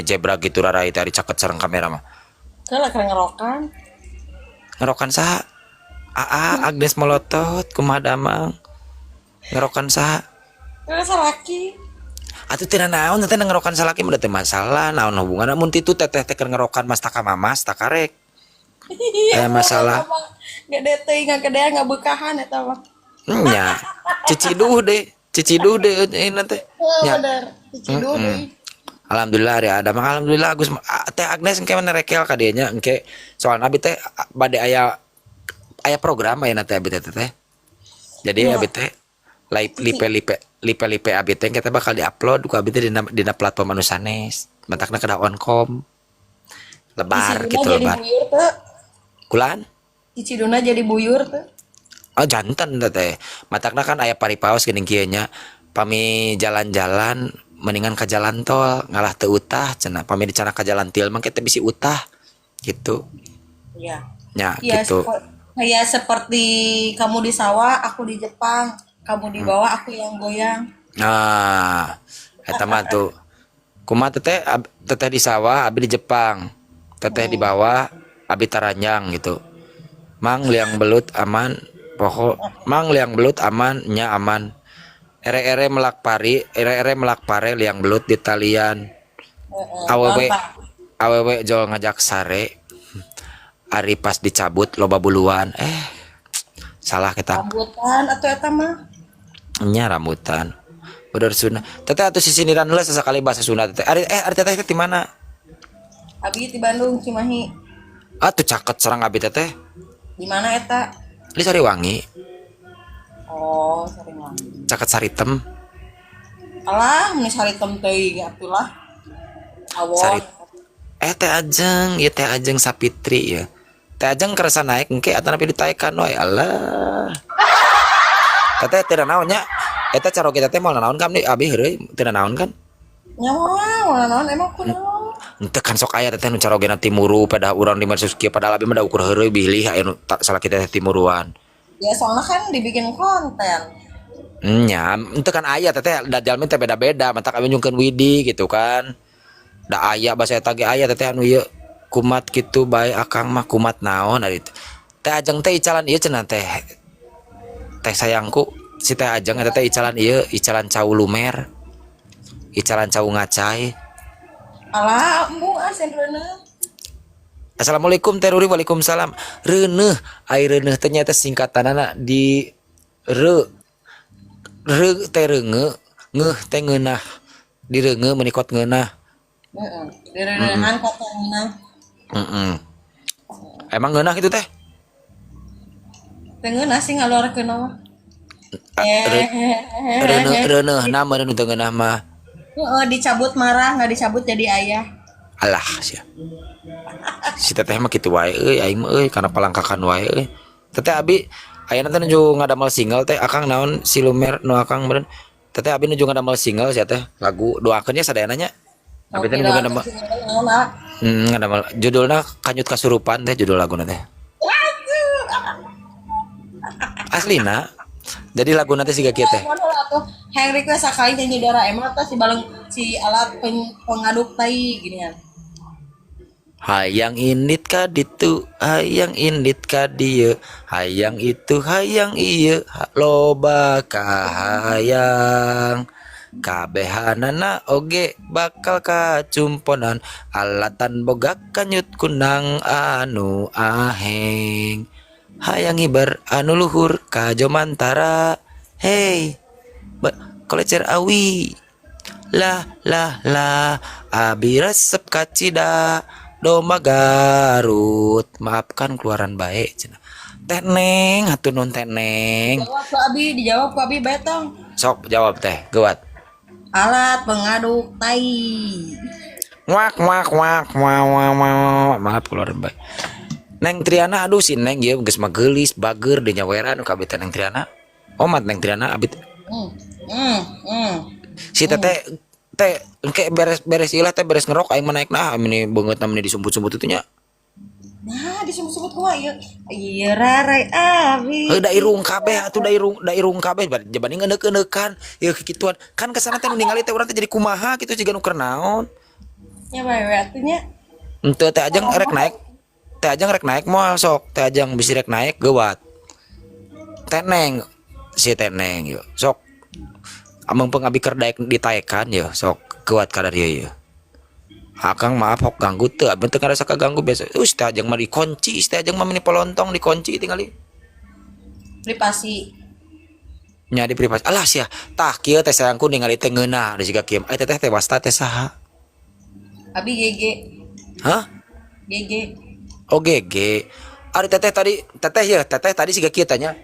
Jebra gitu rarai teh, ari caket sareng kamera mah. Kalau keur ngerokan. Ngerokan saha? Aa Agnes melotot, kumaha damang? Ngerokan saha? Terus salaki. Atuh teu naon teh ngerokan salaki mah, teu masalah, naon hubunganna mun titu teteh teh keur ngerokan mas taka mamas takarek. Aya masalah. Gede teuing, ngagedean, ngabeukahan eta mah. Nya, ciciduh deh, ciciduh deh ini teh. Oh, Nya. bener. Ciciduh deui. Alhamdulillah hari ada mah, alhamdulillah Agus. Ah, Teh Agnes engke mana rekel ka dieu nya engke, soalna abi teh bade aya aya program aya teh abi teh teh. Jadi abi teh live live live live live abi teh engke teh bakal diupload ku abi teh dina platform anu sanes. Matakna kedah onkom. Lebar Ciciduna gitu jadi lebar. Buyur teu? Kulan? Ciciduna jadi buyur teu? Oh, janten teh teh. Matakna kan aya paripaos geuning kieu nya. Pami jalan-jalan mendingan ka jalan tol ngalah teu utah cenah. Pami dicandak ka jalan til mah kita bisi utah gitu. Iya. Nya Iya, gitu. Kayak seperti kamu di sawah, aku di Jepang. Kamu di bawah, aku yang goyang. Nah, eta mah tuh. Kumaha teteh, teteh di sawah, abi di Jepang. Teteh di bawah, abi taranjang gitu. Mang, liang belut aman, pokok mang liang belut aman, nya aman. Ere-ere melak pari, ere-ere melak pare liang belut di talian. Heeh, Awewe gampang. awewe jol ngajak sare. Ari pas dicabut loba buluan. Eh, salah kita. Rambutan atau eta mah. Nya rambutan. Bener Sunda. Teteh atuh sisiniran heula sesekali bahasa Sunda teteh. Ari eh ari teteh teh di mana? Abi di Bandung, Cimahi. Ah, tuh caket sareng abi teteh. Di mana eta? Di Sariwangi. Oh, Sariwangi. Caket Saritem. Alah, mun Saritem teuing atuh lah. Awon. Sari eh Teh Ajeng, ya Teh Ajeng Sapitri ya. Teh Ajeng kerasa naik engke atanapi ditaekan wae, alah. Teteh teu naon nya. Eta cara kita teh moal naon kan abi heureuy teu naon kan? Nyawa, naon emang kunaon? Henteu kan sok aya teteh nu carogena timuru pada urang di medsos kieu, padahal abi mah da ukur heureuy bilih aya nu salah kita teh timuruan. Ya soalnya kan dibikin konten. Nya, henteu kan aya teteh da jalmi teh beda-beda, matak abi nyungkeun widi gitu kan. Da aya basa eta ge aya teteh anu ieu kumat kitu bae, akang mah kumat naon ari teh. Teh Ajeng teh icalan ieu cenah teh. Teh sayangku si Teh Ajeng eta teh icalan ieu, icalan cau lumer. Icalan cau ngacai. Alah, embung ah sen reuneuh. Assalamualaikum Teh Ruri, waalaikumsalam. Reuneuh, ai reuneuh teh nyaeta singkatanana di re re teh reunge, ngeuh teh ngeunah. Direunge menikot ngeunah. Heeh. Direuneuhan kok ngeunah. Heeh. Emang ngeunah gitu teh? Teu ngeunah sih ngaluarkeun mah. Reuneuh reuneuhna meureun teu ngeunah mah. Heeh, dicabut marah, nggak dicabut jadi ayah. Alah sia. Si teteh mah kitu wae euy, aing mah euy kana palangkakan wae euy. Teteh, abi ayeuna teh nuju ngadamel single teh, akang naon si lumer nu akang meureun. Teteh, abi nuju ngadamel single sia teh, lagu, doakeun nya sadayana nya. Abi teh nuju ngadamel ngadamel judulna Kanyut Kasurupan teh judul laguna teh. Aslina. Jadi laguna teh siga kieu teh. Atuh, hayang request sakali nyanyi Doraemon atau si baleng si alat pengaduk tai gini kan. Hayang indit ka ditu, hayang indit ka dieu, hayang itu, hayang ieu, loba kahayang. Kabehanana oge bakal kacumponan alatan boga kanyut kunang anu aheng. Hayang ngiber anu luhur ka jomantara. Hey, kolecer awi. Lah lah lah, abi resep kacida domba Garut. Maafkan keluaran baik cenah. Teh Neng, hatur nuhun Teh Neng. Jawab ku abi, dijawab ku abi betong. Sok jawab teh, geuwat. Alat pengaduk tai. Wak wak wak wak wak wak. Maaf keluaran baik. Neng Triana, aduh si Neng ieu geus mah geulis, bager di nyaweran ka abi teh Neng Triana. Omat Neng Triana abi teh. Si teteh teh engke beres beres ilah teh beres ngerok aing mah naik nah meni beungeutna meni disumput-sumput itu nya. Nah, disumput-sumput kumaha ieu? Ieu rarai abi. Heuh, da irung kabeh atuh, da irung kabeh jabani ngeuneukeun-neukan ieu kikituan. Kan kesana teh nu ningali teh urang teh jadi kumaha kitu, jiga nu keur naon. Nya bae we atuh nya. Henteu, Teh Ajeng rek naik. Teh Ajeng rek naik moal sok. Teh Ajeng bisi rek naik geuwat. Teh Neng, si Teh Neng yeuh. Sok. Ameng peng abi keur daek ditaekan yeuh, sok geuwat kadar ieu yeuh. Akang maaf hok ganggu teu, abi teu ngarasa kaganggu biasa. Si Teh Ajeng mah dikunci, si Teh Ajeng mah meni polontong dikunci tingali. Privasi. Nya di privasi. Alah sia, tah kieu teh sayangku ningali teh ngeunah di siga kieu. Eh, teteh teh wasta teh saha? Abi GG. Hah? GG. Oh, GG. Ari teteh tadi, teteh ya, teteh tadi siga kieu tanya.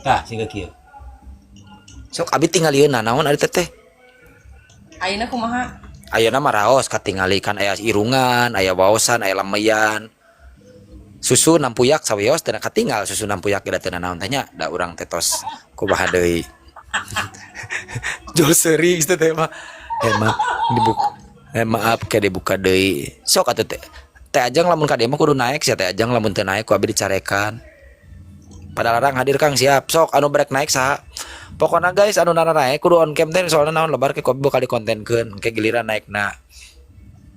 Tah, siga kieu. Sok abi tingalieun naon ari teteh? Ayeuna kumaha? Ayeuna mah raos katingali kan aya irungan, aya waosan, aya lemeyan. Susu nampuyak sawios teu katinggal susu nampuyak ge da teu naon teh nya, da urang teh tos kumaha deui. Jol seuri teh teh mah. Eh mah dibuka. Eh maaf ke dibuka deui. Sok atuh teh. Teh Ajeng lamun ka dieu mah kudu naik sia Teh Ajeng, lamun teu naik ku abi dicarekan. Padalarang hadir Kang, siap. Sok anu brek naik saha? Pokokna guys, anu nana naik kudu on cam teh, soalna naon lebar ke ku abi bakal dikontenkeun ke giliran naikna.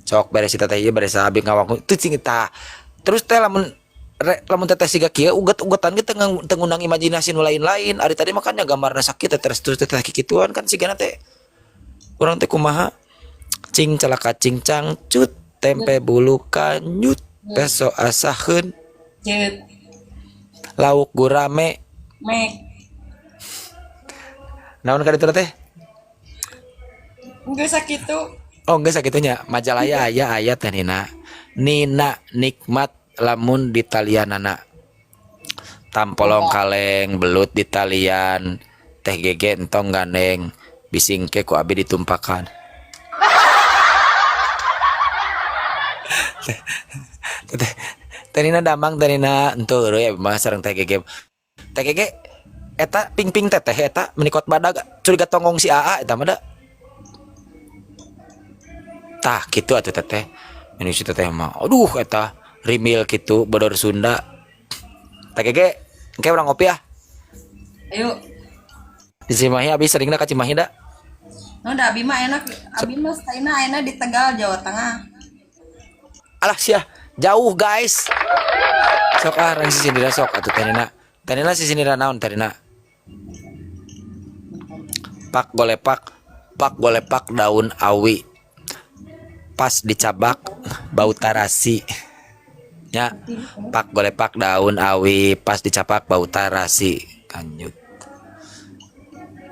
Sok beres si teteh ieu, beres abi ngawangku teu cing tah. Terus teh lamun lamun teteh siga kieu uget-ugetan ge teu ngundang imajinasi nu lain-lain. Ari tadi mah kan nya gambarna sakit teh terus terus teteh kikituan kan sigana teh urang teh kumaha? Cing celaka cingcang cut tempe bulu kanyut peso asaheun. Cut. Lauk gurame. Mek. Naon ka ditu teh? Geus sakitu. Oh, enggak sakitunya. Majalaya aya aya teh Nina. Nina nikmat lamun di talianana. Tampolong kaleng belut di talian teh gege entong gandeng bisingke ku abi ditumpakan. Teh teh Nina damang teh Nina entuh euy abi mah sareng teh gege. Teh gege eta ping-ping teteh eta menikot badag curiga tonggong si AA eta mah da. Tah kitu atuh teteh. Ini si teteh mah aduh eta rimil kitu bodor Sunda. Teh gege engke urang ngopi ah. Ayo. Di Cimahi abi seringna ka Cimahi da. No, da abi mah enak, abi mah stayna enak di Tegal, Jawa Tengah. Alah sia, jauh guys. Sok ah rang sisindira sok atuh Teh Nina. Teh Nina sisindira naon Teh Nina? Pak golepak, pak golepak daun awi. Pas dicabak bau tarasi. Ya, pak golepak daun awi pas dicapak bau tarasi. Kanyut.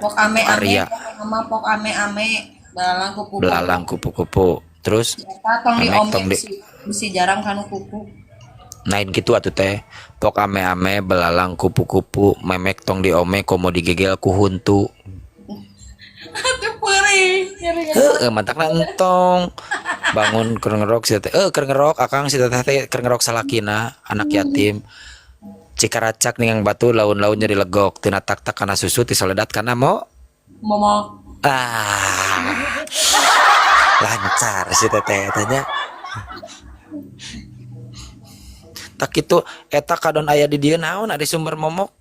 Pok ame ame, Karya. Sama pok ame ame, belalang kupu-kupu. Belalang kupu-kupu. Terus Eta tong memek diombe tong di bisi jarang kanu kuku. Nain gitu atuh teh. Pok ame-ame belalang kupu-kupu memek tong diome komo digegel ku huntu. Atuh peurih. Heeh, mantakna entong. Bangun keur ngerok si teteh. Eh, keur ngerok akang si teteh teh keur ngerok salakina, anak yatim. Cikaracak ningang batu laun-laun jadi legok tina tak-tak kana susu ti soledat kana mo Momok. Ah. Lancar si teteh tanya. Tak kitu eta kadon aya di dieu naon ari sumber momok.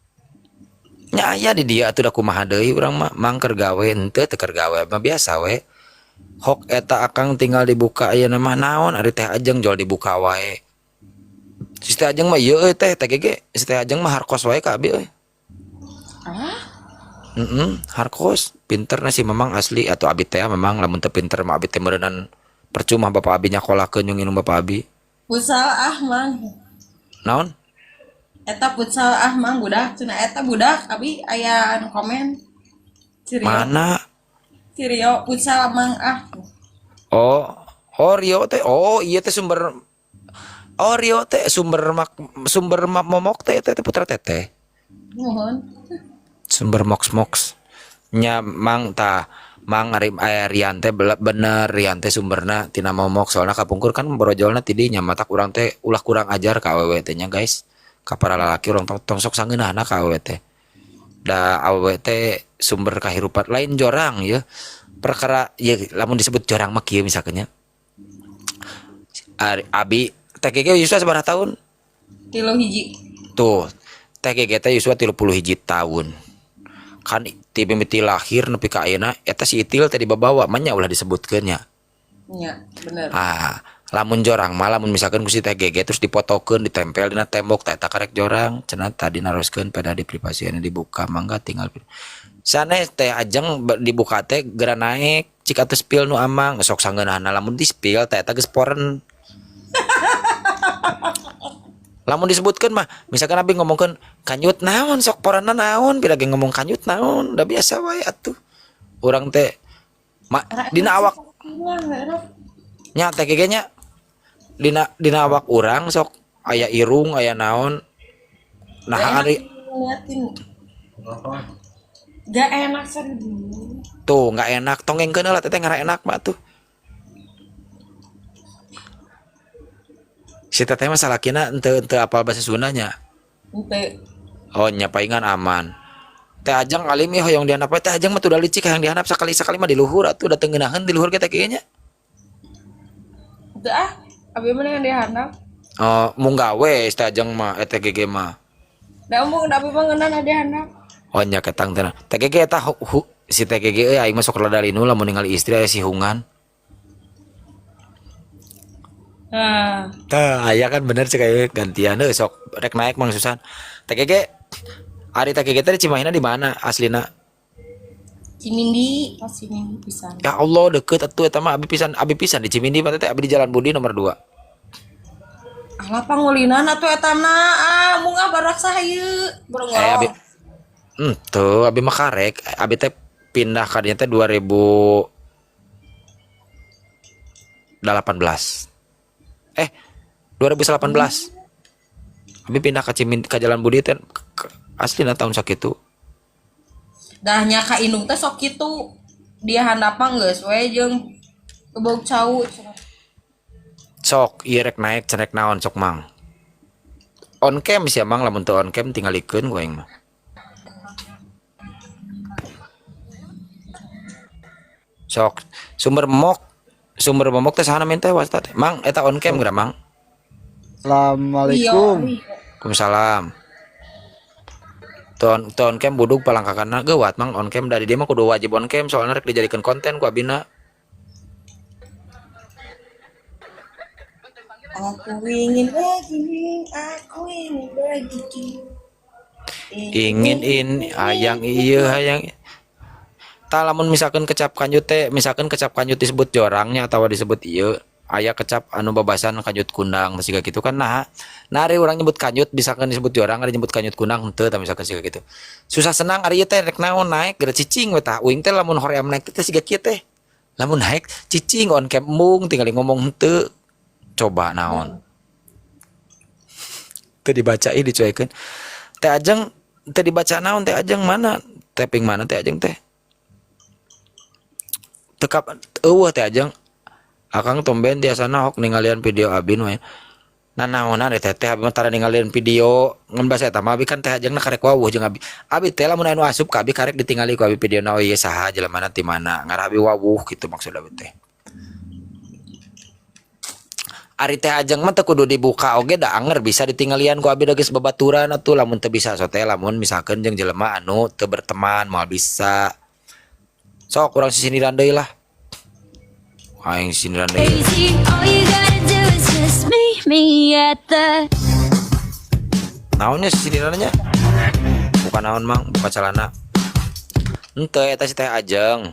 Nya aya di dieu atuh da kumaha deui urang mah mang keur gawe henteu teu keur gawe mah biasa we. Hok eta akang tinggal dibuka ayeuna mah naon ari Teh Ajeng jual dibuka wae. Si Teh Ajeng mah ieu euy teh teh gege si Teh Ajeng mah harkos wae ka abi euy. Ah? Heeh, harkos pinter na si Mamang asli atau abi teh memang lamun teu pinter mah abi teh meureunan percuma bapak abi nyakolakeun jeung inung bapak abi. Futsal ah mang. Naon? Eta futsal ah mang budak cenah eta budak abi aya anu komen. Si Rio. Mana? Si Rio futsal mang ah. Oh, oh Rio teh. Oh, iya teh sumber. Oh, Rio teh sumber mak sumber mak momok teh teh putra teteh. Nuhun. Sumber mox mox. Nya mang tah mang ari Rian teh bener Rian teh sumberna tina momok soalna kapungkur kan borojolna ti dinya matak urang teh ulah kurang ajar ka awewe teh nya guys. Ka para lalaki urang tong sok sangeunahna ka awewe teh. Da awewe teh sumber kahirupan lain jorang ya. Perkara ya lamun disebut jorang mah kieu misalkan nya. Ari, abi teh gege yuswa sabaraha tahun? 31. Tuh, teh gege teh yuswa 31 tahun. Kan ti mimiti lahir nepi ka ayeuna eta si Itil teh dibabawa mah nya ulah disebutkeun nya. Nya, bener. Ah, lamun jorang mah lamun misalkan ku si Teh GG terus dipotokeun, ditempel dina tembok, teh eta karek jorang. Cenah tadi naroskeun pada di privasi dibuka, mangga tinggal. Sanes Teh Ajeng, dibuka teh geura naik, cik atuh spill nu amang sok sangeunahna. Lamun di spill teh eta geus poren. Lamun disebutkeun mah, misalkan abi ngomongkeun kanjut naon, sok porenna naon, bila ge ngomong kanjut naon, udah biasa wae atuh. Urang teh ma, dina awak nya teh GG nya, dina dina awak urang sok aya irung, aya naon, nah. Gak enak Ari ngeliatin. Gak enak, serius. Tuh, nggak enak, tonggengkeun heula teteh, ngara enak mah tuh. Si teteh mah salakina henteu henteu apal bahasa Sundanya? Ente. Oh nya, paingan aman. Teh Ajeng alim ieu, hoyong dihandap we. Teh Ajeng mah tuh udah licik, hayang dihandap sakali sakali mah di luhur atuh, da teu ngeunaheun di luhur kita kayaknya. Itu ah, abi mah dengan dihandap. Oh, munggah we si Teh Ajeng mah, eh, Teh GG mah. Da embung, da abi mah ngeunah dihandap. Oh nya, ketang teh. Teh GG eta si Teh GG euy, aing mah sok rada linu lamun ningali istri aya sihungan. Nah, Tah, aya kan bener sih, kayak gantian heuh, sok rek naik Mang Susan. Teh GG, ari Teh GG teh di Cimahina di mana aslina? Cimindi. Pas ini pisan. Ya Allah, deket atuh eta mah, abi pisan, abi pisan di Cimindi mah teh, abi di Jalan Budi nomor 2. Alah, pangulinan atuh eta na. Ah, mung ah baraksa ieu. Eh, abi Borongorong. Tuh, abi mah karek, abi teh pindah ka dinya teh 2018. Eh, 2018. Abi pindah ke Cimindi, ke Jalan Budi teh aslina tahun sakitu. Dah nya, ka indung teh sok kitu. Dia handapan geus we jeung kebog cau cenah. Sok ieu rek naik cenah, rek naon sok Mang. On cam sih Mang, lamun teu on cam tingalikeun ku aing mah. Sok sumber momok, sumber momok teh saha namina teh, wasta teh? Mang, eta on cam geura, Mang. Assalamualaikum. Iya. Waalaikumsalam. Ton ton cam budug palangkakanna geuwat Mang, on cam dari dia mah kudu wajib on cam, soalnya rek dijadikeun konten ku abina. Aku ingin begini, aku ingin begitu. Ingin ini hayang iya hayang. Tah, lamun misalkan kecap kanjut teh, misalkan kecap kanjut disebut jorangnya atau disebut ieu, aya kecap anu babasan kanjut kundang siga gitu kan. Nah nah, ari urang nyebut kanjut misalkan disebut jorang, ari nyebut kanjut kundang henteu. Tah, misalkan siga gitu, susah senang. Ari ieu teh rek naon, naik geura cicing we. Tah, uing teh lamun hoream naik teh siga kieu teh, lamun naik cicing, on cam embung, tinggal ngomong henteu, coba naon teu dibaca ih, dicuekeun. Teh Ajeng teu dibaca naon? Teh Ajeng mana, tapping mana Teh Ajeng teh? Tekap eueuh Teh Ajeng. Akang tumben tiasana hok ningalian video abi nu nah naonan teh teh, abi mah tara ningalian video ngan basa eta mah abi kan Teh Ajengna karek wawuh jeung abi. Abi teh lamun anu asup ka abi karek ditingali ku abi videona, oh ieu saha jelemana, ti mana, ngarah abi wawuh gitu maksud abi teh. Ari Teh Ajeng mah teu kudu dibuka oge da anger bisa ditinggalian ku abi, da geus babaturan atuh. Lamun teu bisa so teh lamun misalkan jeung jelema anu teu berteman moal bisa. Sok urang sisindiran deui lah, aing sisindiran deui. Crazy, all you gotta do is just meet me at the Naonnya sisindirannya? Buka naon Mang? Buka celana ente eta si Teh Ajeng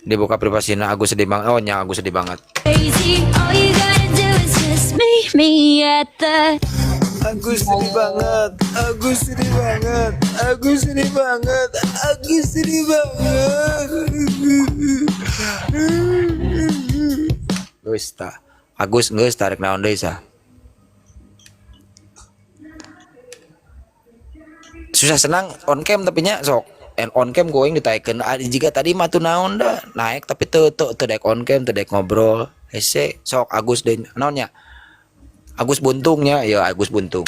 dibuka privasina. Agus sedih banget. Oh nya, Agus sedih banget. Crazy. All you gotta do is just meet me at the Agus sedih banget. Agus sedih banget. Agus sedih banget. Agus sedih banget. Geus tah, Agus geus tarik naon deui sah? Susah senang on cam, tapi nya sok and on cam going ditaikeun. Ah, jika tadi mah tuh naon dah, naik tapi teu teu teu daek on cam, teu daek ngobrol, hese. Sok Agus deui naonnya? Agus Buntungnya ya, Agus Buntung.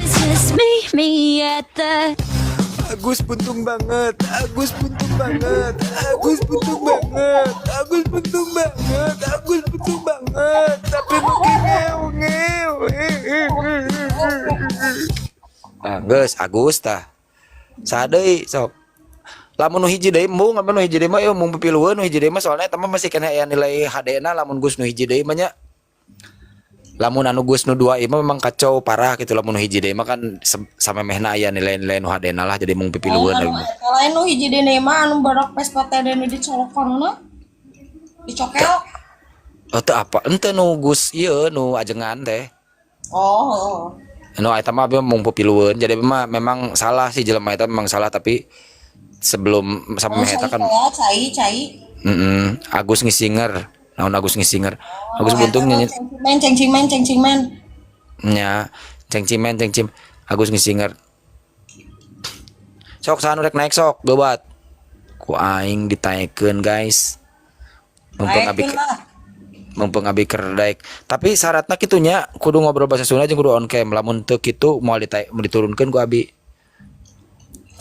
Just meet me at the Agus buntung banget. Agus buntung banget. Agus buntung banget. Agus buntung banget. Agus buntung banget. Tapi makin ngeu ngeu. Ah, geus Agus tah. Saha deui sok? Lamun nu hiji deui embung, apa nu hiji deui mah ieu mung pipilueun nu hiji deui mah, soalnya eta mah masih kena aya nilai HD-na lamun geus nu hiji deui mah nya. Lamun anu geus nu dua ieu mah memang kacau parah gitu, lamun nu hiji deui mah kan samemehna aya nilai-nilai nu HD-na lah, jadi mung pipilueun Lain deui anu mah. Eta lain nu hiji deui mah anu badak Vespa teh nu dicolokan dicokel. Oh, teu apa ente nu geus ieu nu ajengan teh. Oh, heeh. Nu eta mah abi mung pipilueun, jadi abi mah memang salah sih, jelema eta memang salah, tapi sebelum Oh, samemeh cai eta kan teh ya, cai cai. Agus Ngisinger. Naon Agus Ngisinger? Agus Oh, Buntung eta mah nyanyi cengcimen cengcimen cengcimen. Nya, cengcimen cengcim Agus Ngisinger. Sok saha nu rek naik sok, gebat. Ku aing ditaekeun, guys. Mumpung abi Naekeun lah. Mumpung abi keur daek. Tapi syaratna kitu nya, kudu ngobrol bahasa Sunda jeung kudu on cam. Lamun teu kitu moal ditaek, diturunkeun ku abi.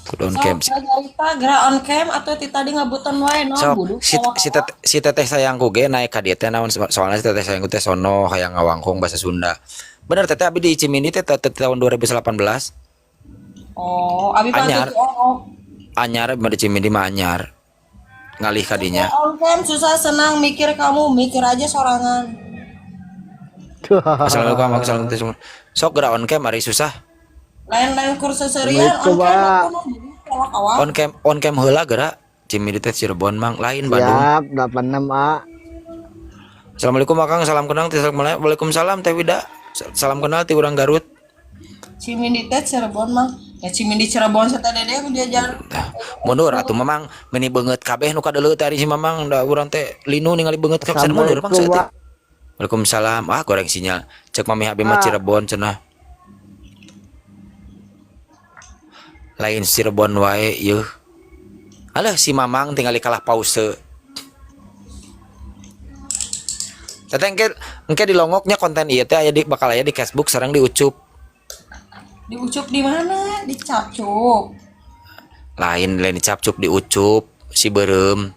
Kudu on cam. Sok garita geura on cam atau ti tadi ngabutan wae no Sok buduk. si teteh sayangku ge naik ka dieu teh naon, soalnya si teteh sayangku teh sono hayang ngawangkong bahasa Sunda. Bener teteh, abi di Cimindi teh teh tahun 2018. Oh, abi Anyar. patut oh. Anyar mah di Cimindi mah anyar. Ngalih ka dinya. On cam susah senang mikir, kamu mikir aja sorangan. Assalamualaikum warahmatullahi wabarakatuh. Sok geura on cam ari susah. Lain-lain kursus serian on Assalamualaikum, cam Pak. aku mah kawah. On cam, on cam heula geura. Cimindi teh Cirebon, Mang, lain Bandung. Siap, 86 A. Assalamualaikum Akang, salam kenal teh. Waalaikumsalam Teh Wida. Salam kenal ti urang Garut. Cimindi teh Cirebon mah. Ya Cimindi Cirebon sateh dede dia jalan. Tah, mundur atuh Mamang, meni beungeut kabeh nu kadeuleu teh ari si Mamang, da urang teh linu ningali beungeut kabeh mundur Mang Assalamualaikum, saeutik. Pak. Waalaikumsalam. Ah, goreng sinyal. Cek mami abi mah Cirebon cenah. Lain Cirebon wae yeuh. Alah si Mamang tingali kalah pause. Teteh engke engke dilongoknya konten ieu teh aya di bakal aya di Facebook sareng di Ucup. Diucup di mana? Dicapcup. Lain, lain dicapcup, diucup si beureum.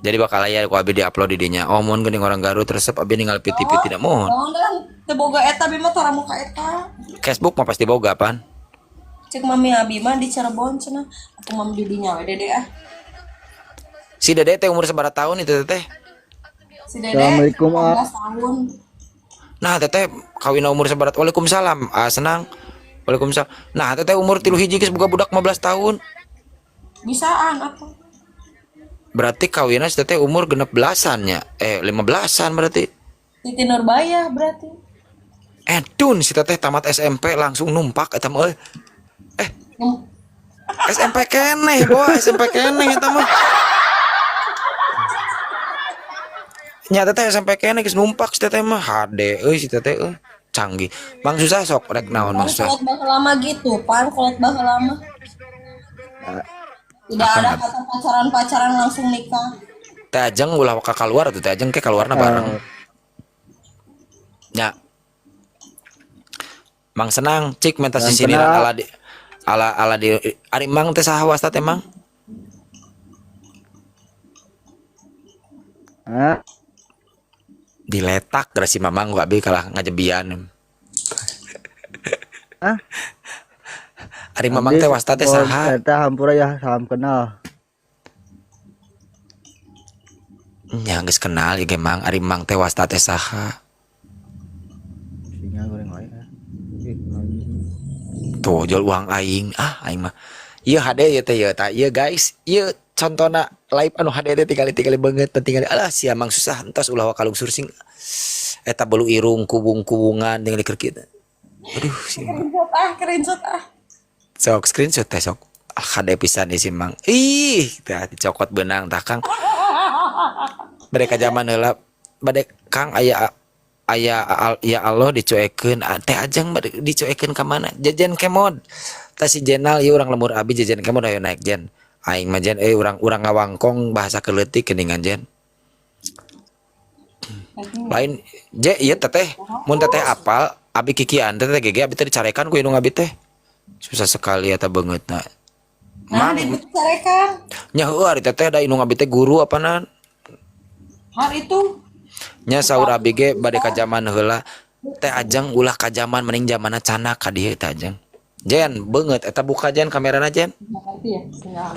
Jadi bakal aya ku abi di-upload di dinya. Oh, mun geuning orang Garut resep abi ninggal PTP tidak mohon. Oh, dan teu boga eta abi mah tara muka eta. Facebook mah pasti boga pan. Cek mami abi mah di Cirebon cenah. Aku mami di dinya we dede ah. Si Dede teh umur sabaraha tahun itu teteh? Si Dede Assalamualaikum, A. 18 tahun. Nah, teteh kawin umur sabaraha? Waalaikumsalam. Ah, senang. Waalaikumsalam. Nah, teteh umur 3 hiji geus boga budak 15 tahun. Bisaan atuh. Berarti kawinna si teteh umur genep belasan nya. 15-an berarti. Siti Nurbaya berarti. Edun si teteh tamat SMP langsung numpak eta mah euy. SMP keneh, boy, SMP keneh eta mah. Nya teteh SMP keneh geus numpak si teteh mah HD euy si teteh euy. Canggih. Mang susah sok rek naon Mang susah. Kolot baheula mah gitu, pan kolot baheula mah. Tidak ada kata pacaran-pacaran langsung nikah. Teh Ajeng ulah ka kaluar atuh, Teh Ajeng ke kaluarna bareng. Nya. Mang senang cik menta Salam sisiniran kenal. ala di ala ala di ari Mang teh saha wasta teh Mang? Hah? Diletak geura si Mamang ku abi kalah ngajebian. Hah? Ari Mamang teh wasta teh saha? Eta hampura ya, salam kenal. Nya geus kenal ieu ge Mang, ari Mang teh wasta teh saha? Sinyal goreng wae ah. Tuh jual uang aing, ah aing mah. Ieu HD ieu teh ieu tah ieu guys, ieu contona live anu HD teh tingali-tingali beungeut teh tingali alah sia Mang susah entos ulah wakalungsur sing eta belu irung kubung-kubungan tingali keur kieu. Aduh si Mang. Screenshot ah, screenshot ah. Sok screenshot teh sok. Ah HD pisan ieu si Mang. Ih, tah dicokot beunang tah Kang. Bade ka zaman heula bade Kang aya aya ya Allah dicuekeun teh Ajeng bade dicuekeun ka mana? Jajan kemod. Tah si Jenal ieu urang lemur abi jajan kemod ayo naik Jen. Aing mah Jen euy urang ngawangkong bahasa keleutik geuningan Jen. Lain je ieu teteh mun teteh apal abi kikian teteh gege abi teh dicarekan ku indung abi teh. Susah sekali eta beungeutna. Nah, Mang dicarekan. nya heueuh ari teteh da indung abi teh guru apanan. Har itu Nya saur abi ge bade ka jaman heula teh Ajeng ulah ka jaman mending jamanna canak ka dieu teh Ajeng. Jen, beungeut eta buka Jen kamerana Jen. Nanti ya, sinyal.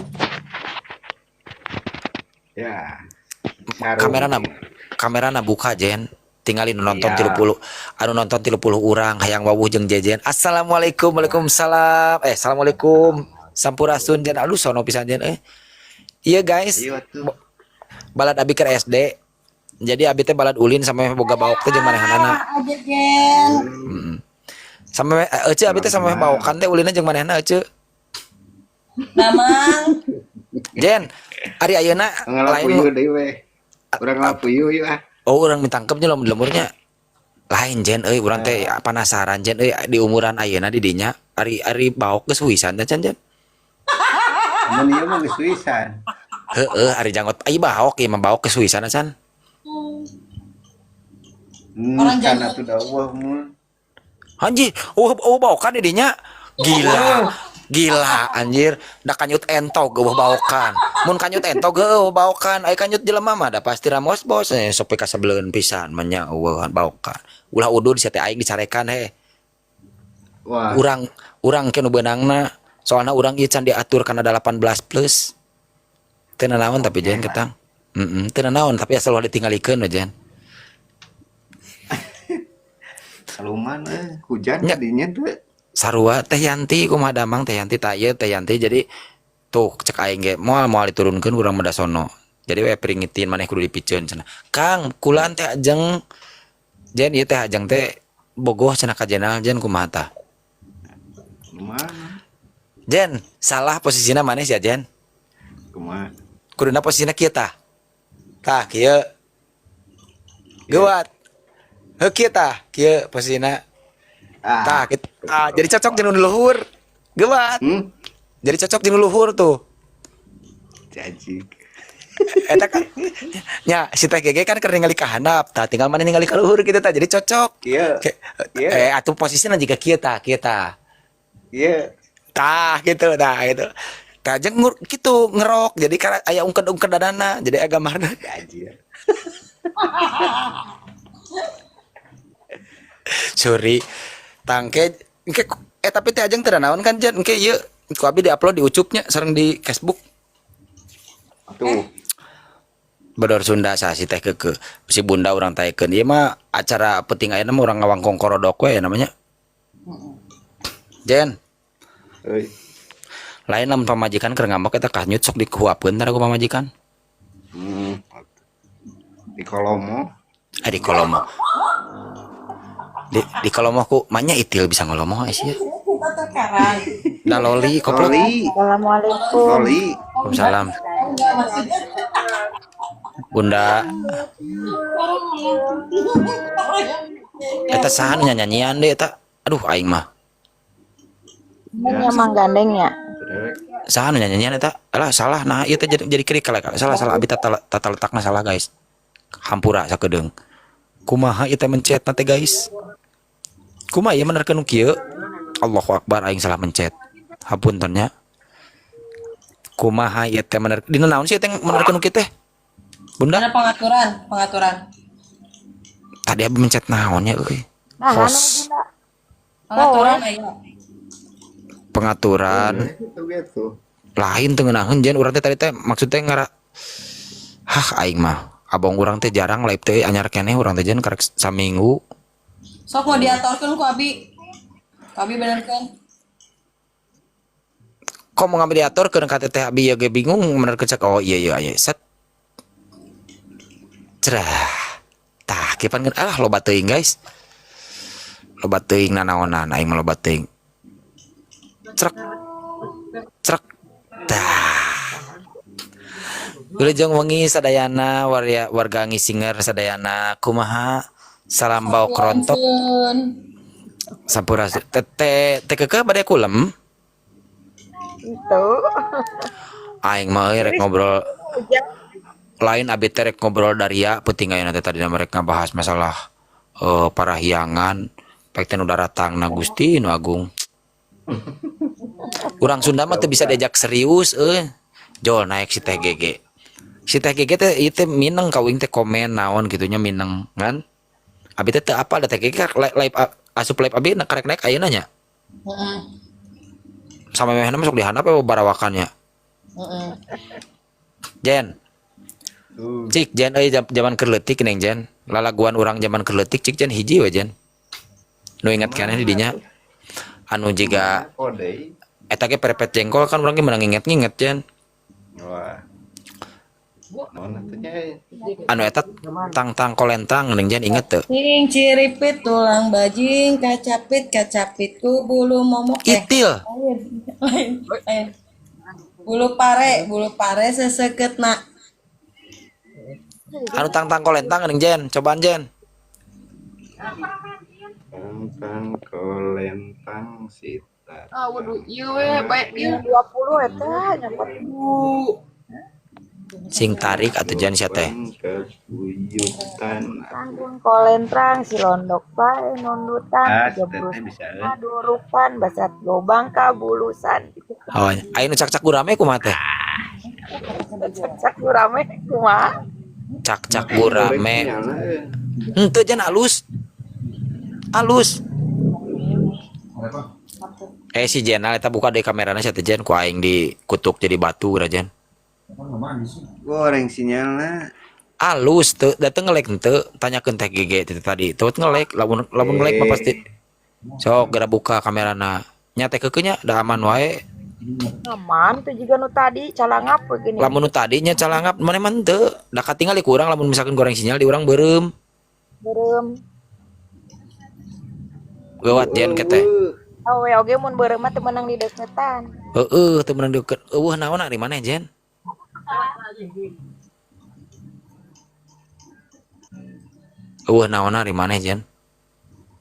Ya. Sarung. Kamerana kamerana buka Jen. Tinggalin nu nonton Iya. 30, anu nonton 30 urang hayang wawuh jeung Jejen. Assalamualaikum, waalaikumsalam. Eh, assalamualaikum. Sampurasun Jen. Aduh, sono pisan Jen eh. Iya guys, Iya tuh. Balad abi keur SD. Jadi abi teh balad ulin sampai boga baok teh jeung manehanana. Ah, Jejen. Heeh. Sampai ece abi teh sampai baokan teh ulinna jeung manehna ece. Damang. Jen, ari ayeuna lain Ngalapuyuh deui we. Urang ngalapuyuh yeuh ah. Oh, urang mitangkep nya di lemburnya. Lain Jen euy, urang teh penasaran Jen euy, di umuran ayeuna di dinya ari ari baok geus huisan teh Jen Jen. Mun ieu mah geus huisan. Heeh, ari janggot ai baok ieu mah baok geus huisan can. Orang Kan janggot. atuh da eueuh mun. Anjir, oh baokan di dinya. Gila. Gila anjir, da kanyut entog euweuh baokan. Mun kanyut entog heueuh baokan, ai kanyut jelema mah da pasti ramos bos eh sope kasebeleun pisan mah nya euweuh baokan. Ulah udud sia teh aing dicarekan he. Wah, Urang urang ke nu beunangna, soalna urang ieu can diatur kana 18 plus. Teu nanaon tapi Jen ketang. Heeh, teu nanaon tapi asal ulah ditinggalikeun we Jen. Saluman euy, hujan Nya. dinya teh. Sarua Teh Yanti kumaha damang Teh Yanti tah ieu Teh Yanti, jadi tuh cek aing ge moal moal diturunkeun urang mah da sono. Jadi we peringitin maneh kudu dipiceun cenah. Kang, kulan teh ajeng Jen ieu teh ajeng teh bogoh cenah ka Jenal Jen kumaha tah? Kumaha? Jen, salah posisina maneh sia Jen. Kumaha? Kuduna posisina kieu tah. Tah kieu. Geuwat. Heuh kieu tah, kieu posisina. Ah. Tah, kitu. Ah, jadi cocok jeung nu luhur. Geuwat. Jadi cocok jeung nu luhur tuh. Jajik. Eta kan nya si Teh Gege kan keur ningali ka handap tah, tinggal mana ningali ka luhur gitu tah, jadi cocok. Kieu. Kieu. Eh, atuh posisinya jiga kieu tah, kieu tah. Kieu. Tah gitu, tah gitu. Tah jeung kitu ngerok, jadi kan aya ungked-ungked dadana, jadi aya gambarna. Jajik. Sorry. Tangke engke eh tapi teh ajeng teu naon kan Jen, engke ieu ku abi di-upload di Ucupnya sareng di Facebook. Tuh. Bedor Sunda sah si teh keke si bunda urang taekeun ieu mah acara penting ayeuna mah urang ngawangkong korodok we namanya. Jen. Euy. Lain lamun pamajikan keur ngambek eta kanyut sok dikuapkeun tara ku pamajikan. Di kolomo. Ah, di kolomo. Di kolomo ku manya itil bisa ngolomo eh sia. Da loli koplok. Loli. Assalamualaikum. Loli. Waalaikumsalam. Bunda. Eta saha nu nyanyian deui eta? Aduh aing mah. Ini emang gandeng ya. Saha nu nyanyian eta? Alah salah nah ieu teh jadi kiri kalek. Salah salah abi tata letakna salah guys. Hampura sakedeung. Kumaha ieu teh mencet teh guys? Kumaha ieu menerkeun nu kieu? Allahu akbar aing salah mencet. Hapunten nya. Kumaha ieu teh mener dina naon sih teh menerkeun nu kieu teh? Bunda. Ada pengaturan, pengaturan. Tadi abi mencet naon nya euy? Nah, Host. anu, Bunda. Pengaturan ayo. Pengaturan. Itu gitu. Lain teu ngeunaheun Jen urang teh tadi teh maksud teh ngara hah aing mah abang urang teh jarang live teh anyar keneh urang teh Jen karek saminggu. Sok mau diaturkeun ku abi. Ku abi benerkeun. Kok mau ngambil diaturkeun ka teteh abi ya ge bingung benerkeun cek oh iya iya iya set. Cerah. Tah kieu pan ah loba teuing guys. Loba teuing nanaonan aing mah loba teuing. Trek. Trek. Tah. Wilujeng wengi sadayana warga Ngisinger sadayana kumaha salam bau kerontok sampurasun teh teh keke bade kulem Itu. Aing mah euy rek ngobrol lain abi teh rek ngobrol daria penting ayeuna teh tadina mereka bahas masalah parahyangan pek teh nu daratangna Gusti nu Agung. Urang Sunda mah teu bisa diajak serius euy. Jol naik si Teh Gege. Si Teh Gege teh ieu teh mineng ka uing teh komen naon gitunya mineng kan. Abi teh teu apal da Teh Gege live asup live abi karek naik ayeuna nya. Heeh. Samemehna masuk di handap ya barawakannya. Heeh. Jen. Cik Jen euy, jaman keur leutik neng Jen. Lalaguan urang jaman keur leutik cik Jen hiji we Jen. Nu inget keneh di dinya. Anu jiga Kode. Eta ge perepet jengkol kan urang ge meunang nginget-nginget Jen. Wah. Naon atuh nya? Anu eta tang-tang kolentang neng Jen, inget teu? Cing ciripit tulang bajing kacapit kacapit ku bulu momok eh. Itil. Lain, lain, lain. Bulu pare seseketna. Anu tang-tang kolentang neng Jen, cobaan Jen. Tang kolentang sita. Ah, waduh, ieu we bae ieu. 20 eta nyokot. Sing tarik atuh Jen sia teh. Kebuyutan. Tanggung kolentrang si londok bae nundutan Ah, jebrus teteh bisa euy. durukan basat gobang ka bulusan. Oh, aya nu cak-cak gurame kumaha teh? Cak gurame kumaha? Cak-cak gurame. Nyala, euy. Henteu Jen, alus. Alus. Eh, si Jenal eta buka deui kamerana sia teh Jen, ku aing dikutuk jadi batu geura Jen. Goreng sinyalna. Alus teu da teu ngelek henteu, tanyakeun teh GG teh tadi. Teu ngelek, lamun lamun ngelek mah pasti sok geura buka kamerana. Nya teh keukeuh nya da aman wae. Aman tuh juga nu tadi calangap we geuning. Lamun nu tadi nya calangap maneh mah henteu. Da katingali ku urang lamun misalkan goreng sinyal di urang beureum. Beureum. Geuwat Jen ke teh. Awe oge mun beureum mah teu meunang di deketan. Heueuh, teu meunang deukeut. Eueuh naon ari maneh Jen? Eueuh naon ari maneh Jen?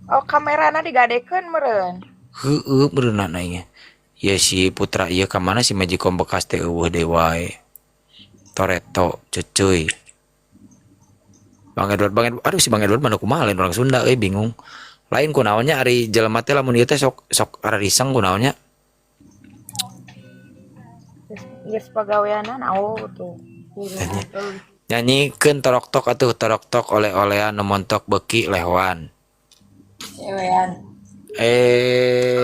Oh, kamerana digadekeun meureun. Heueuh meureunna aing. Ya si Putra ieu ka mana si Magicom bekas teh eueuh deui wae. Toreto ceuceuy. Bang Edward, Bang Edward, aduh si Bang Edward mana kumaha lain orang Sunda euy, bingung. Lain kunaonnya ari jelema teh lamun ieu teh sok sok arariseng kunaonnya. Geus pagaweanan oh tuh. Nyanyikeun torok tok atuh, torok tok oleh-olean nu montok beuki lehoan. Cewean. Eh.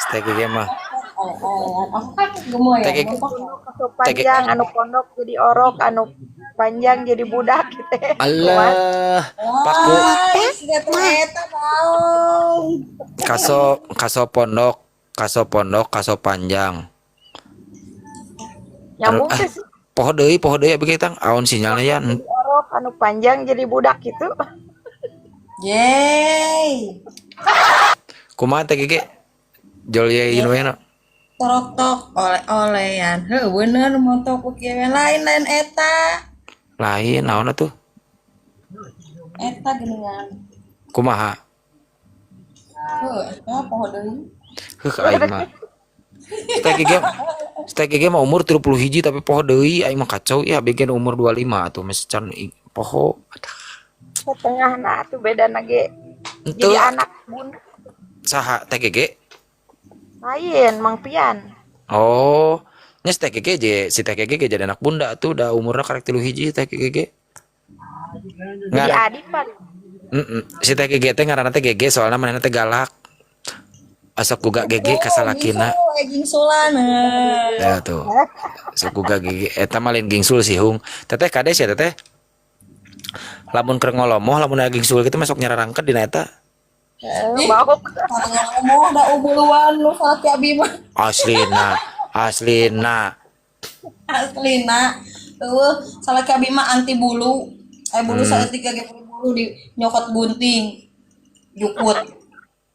Steg ge mah. Oleh-olean. Aku kan gemoy ya. TG. Montok. Anu panjang anu pondok jadi orok, anu panjang jadi budak gitu. Allah, paku Wah, siga teh eta naon. Kaso kaso pondok, kaso pondok, kaso panjang. Nyambung Ah, teh sih. Poho deui abi tang aon sinyalnya ya. Orok anu panjang jadi budak gitu. Yeay. Kumaha teh Gege? Jol ye ieu we na. Torok tok oleh-olean. Heuh bener montok ku kieu lain-lain eta. Lain naon atuh? Eta geuningan. Kumaha? Heuh, eta poho deui. Heuh aing mah. Teh Gege, teh Gege mah umur 31 tapi poho deui aing mah kacau ya, abi ge umur 25 atuh geus can poho. Setengah nah tuh beda ge. Henteu. Jadi anak bunda. Saha teh Gege? Lain Mang Pian. Oh, nya si teh Gege je, si teh Gege ge jadi anak bunda tuh udah umurna karek 31 teh Gege. Jadi Ngaran adik pan. Si teh Gege teh ngaranna teh Gege soalna manehna teh galak. Asa kuga Gege ka salakina. Oh, gingsulan. Ya tuh. Asa kuga Gege eta mah lain gingsul sih hung. Teteh kade sia teteh. Lamun keur ngolomoh lamun aya gingsul kitu masuk nyararangkeut dina eta. Eh, bauk. Ngomong da ubuluan nu salaki abi mah. Aslina, aslina. Aslina. Eueuh, salaki abi mah anti bulu. Eh bulu saeutik ge bulu di nyokot gunting. Jukut.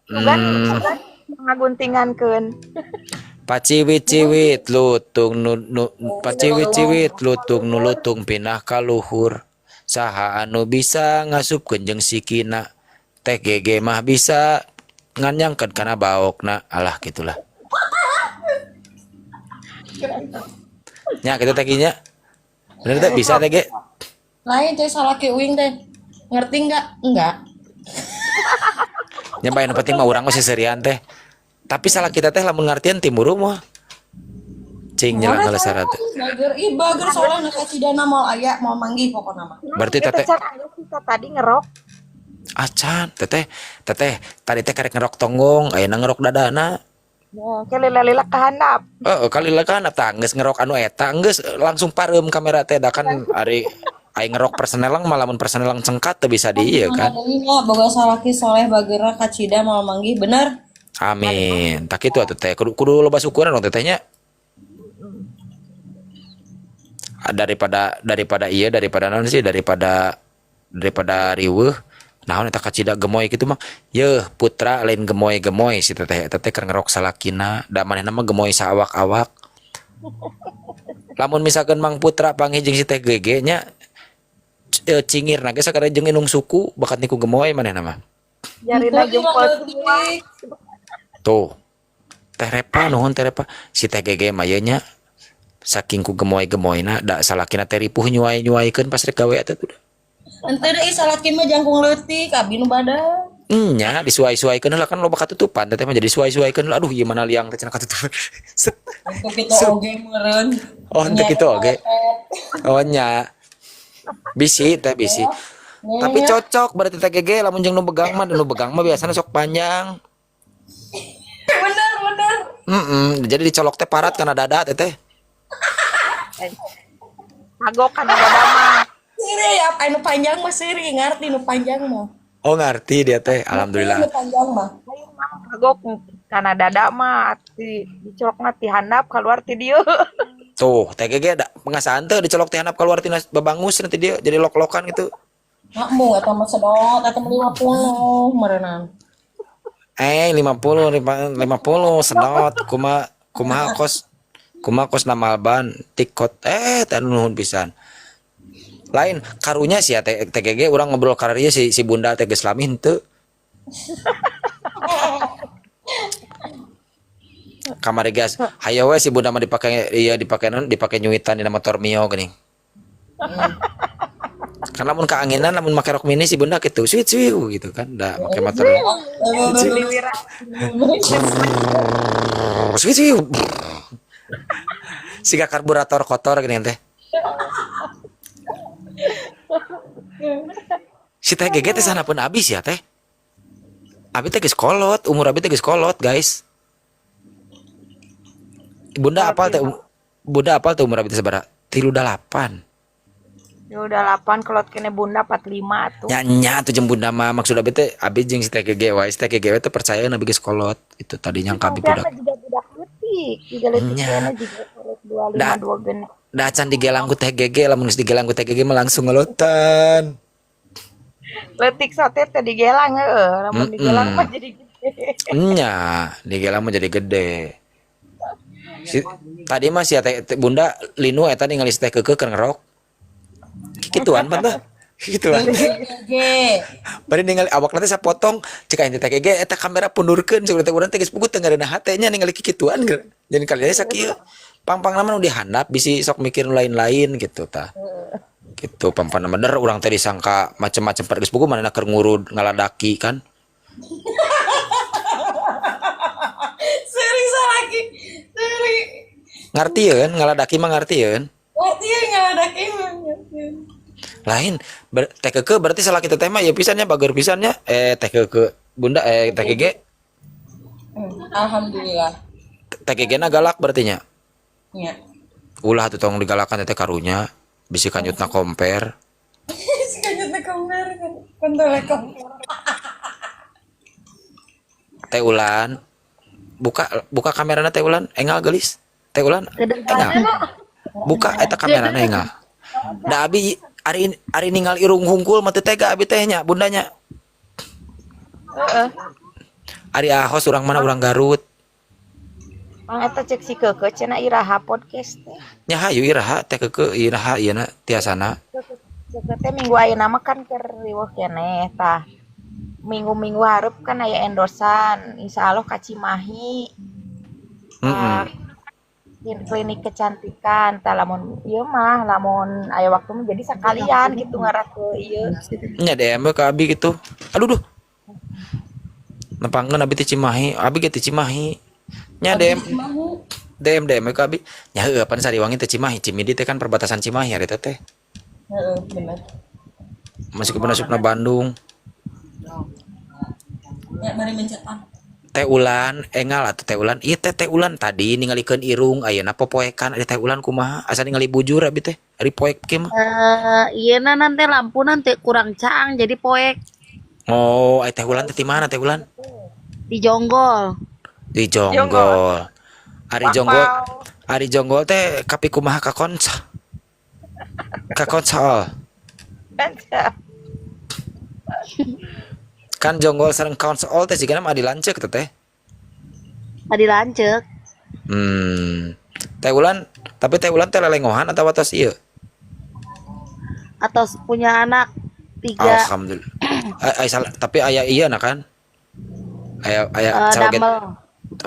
Bukan, bukan ngaguntingankeun. Paciwit-ciwit lutung nu, nu paciwit-ciwit lutung nu lutung pindah ka luhur. Saha anu bisa ngasupkeun jeung sikina. Teh Gege mah bisa nganyangkeun kana baokna. Alah gitulah. Nya kitu teh nya. Bener teh bisa teh ge. Lain teh salaki uing teh. Ngerti enggak? Enggak. Nya bae nu penting mah urang mah seserian teh. Tapi salah kita teh lamun ngartian timuru mah. Cing nyelang heula syarat. Bager ih bager soalnya na kacidana mau aya mau manggih pokona mah. Berarti Kita teteh can aya kita tadi ngerok. Acan teteh, teteh tadi teh karek ngerok tonggong, ayeuna ngerok dadana. Ya, ke lila-lila ka handap. Heeh, kalila ka handap tah geus ngerok anu eta geus langsung pareum kamera teh da kan ari aing ngerok persenelang mah lamun persenelang cengkat teu bisa di ieu kan. Alhamdulillah boga salaki soleh bagera kacida moal manggih bener. Amin. Tak kitu atuh teh kudu kudu loba syukuran dong tetehnya. Daripada daripada iya daripada naon sih daripada daripada riweuh naon eta kacida gemoy kitu mah yeuh putra lain gemoy-gemoy si teteh eta teh keur ngerok salakina da manehna mah gemoy saawak-awak. Lamun misalkan Mang Putra panggih jeung si teh GG nya cingirna ge sakada jeung indung suku bakat niku gemoy manehna mah. Jarina jempol semua. Tuh. Teh Repa nuhun Teh Repa. Si Teh GG mah ieu nya saking ku gemoy-gemoyna da salakina teh ripuh nyuai-nyuaikeun pas rek gawe eta tuh. Henteu deui salaki mah jangkung leutik abi nu badag. Nya disuai-suaikeun heula kan loba katutupan teteh mah jadi suai-suaikeun heula aduh ieu mana liang teh cenah katutupan. Set. Henteu kitu oge meureun. Oh henteu kitu oge. Oh nya. Bisi teh bisi. Tapi cocok berarti teh GG lamun jeung nu begang mah nu begang mah biasana sok panjang. Bener bener. Jadi dicolok teh parat kana dada teteh. Kagok kana dada mah. Siri ya, anu panjang mah siri ngarti nu panjang mah. Oh ngarti dia teh, alhamdulillah. Nu panjang mah. Kagok kana dada mah di dicolokna ti handap keluar ti dieu. Tuh, teh GG da pengasaan teh dicolok ti handap keluar tina babangus nanti dia jadi lok-lokan gitu. Makmu eta mah sedot eta mah 50 meureunang. 50 50 sedot kumaha kumaha kos kumaha kos namalban tikot teh nuhun pisan. Lain karunya sih ya teh TGG urang ngobrol kararieu si si bunda teh geus lami henteu. Kamari gas hayo we si bunda mah dipake ieu dipake naon dipake nyuitan dina motor Mio geuning. Kan lamun kaanginan lamun make rok mini si bunda kitu suit suiu gitu kan da make motor. Suit suiu. Siga karburator kotor geuning teh. Si teh GG teh sana pun abis ya teh. Abi teh geus kolot, umur abi teh geus kolot, guys. Bunda apal teh Bunda apal teh umur abi teh sabaraha? 38. 38 kolot kene Bunda 45 atuh. Nya nya atuh jeung Bunda mah maksud abi teh abi jeung si teh GG wae, si teh GG we teh percaya abi geus kolot. Itu tadi nyangka abi budak. Juga budak leutik, juga leutik kene juga kolot 25 dua genep. Da acan digelang ku teh GG, lamun geus digelang ku teh GG mah langsung ngelotan. Leutik sote teh digelang heueuh, lamun digelang mah jadi gede. Nya, digelang mah jadi gede. Si, tadi mah si teh Bunda linu eta ningali si teh keukeuh keur ngerok. Kikituan pan tah. Kikituan. Bari ningali awakna teh sapotong, cek aing teh GG eta kamera pundurkeun cek teh urang teh geus puguh teu ngareunah hate nya ningali kikituan geura. Jadi kali sakieu. Pang-pang nama nu dihandap bisi sok mikir nu lain-lain gitu tah. Gitu pang-pang nama der urang teh disangka macem-macem pada geus puguh manehna keur ngurud ngaladaki kan. Seri salaki. Seri. Ngartieun ngaladaki mah ngartieun. Ngartieun ngaladaki mah ngartieun. Lain teh keukeuh berarti salaki teteh mah ieu pisan nya bager pisan nya teh keukeuh Bunda teh GG. Alhamdulillah. Teh GG na galak berarti nya. Nya. Ulah atuh tong digalakan teteh karunya bisi kanjutna komper. Bisi kanjutna komper kontol komper. Teh Ulan buka buka kamerana Teh Ulan engal geulis. Teh Ulan engal. Buka eta kamerana engal. Da abi ari ari ninggal irung hungkul mah teu tega abi teh nya bundanya. Heeh. Ari ahos urang mana urang Garut. Mang eta cek si Keukeuh cenah iraha podcast teh. Nya hayu iraha teh Keukeuh iraha ieu na tiasana. Keukeuh teh minggu ayeuna mah kan keur riweuh keneh tah. Minggu-minggu hareup kan aya endorsan, insyaallah ka Cimahi. Klinik kecantikan tah lamun ieu mah lamun aya waktu mah jadi sakalian gitu ngarah ke ieu. Nya DM we ka abi gitu. Aduh duh. Nepangkeun abi ti Cimahi, abi ge ti Cimahi. Nya DM DM DM ka abi. Nya heueuh pan Sariwangi teh Cimahi, Cimindi teh kan perbatasan Cimahi ari teh teh. Heeh, bener. Masih ke asupna Bandung. Ya bari mencetan. Teh Ulan engal atuh Teh Ulan. Ieu teh Teh Ulan tadi ningalikeun irung, ayeuna popoekan. Ari Teh Ulan kumaha? Asa ningali bujur abi teh. Ari poek kieu mah. Eh, iya na nanti lampu nanti kurang caang jadi poek. Oh, ai Teh Ulan teh di mana Teh Ulan? Di Jonggol. Di Jonggol. Ari Jonggol. Ari Jonggol teh kapi kumaha ka konca? Ka konsol. Kan Jonggol sareng konsol teh sigana mah adi lanceuk teh teh. Adi lanceuk. Teh Ulan, tapi Teh Ulan teh lelengohan atau atos ieu? Atau punya anak 3. Alhamdulillah. Ay, salah, tapi aya iya nah kan? Aya aya caroge. Damel.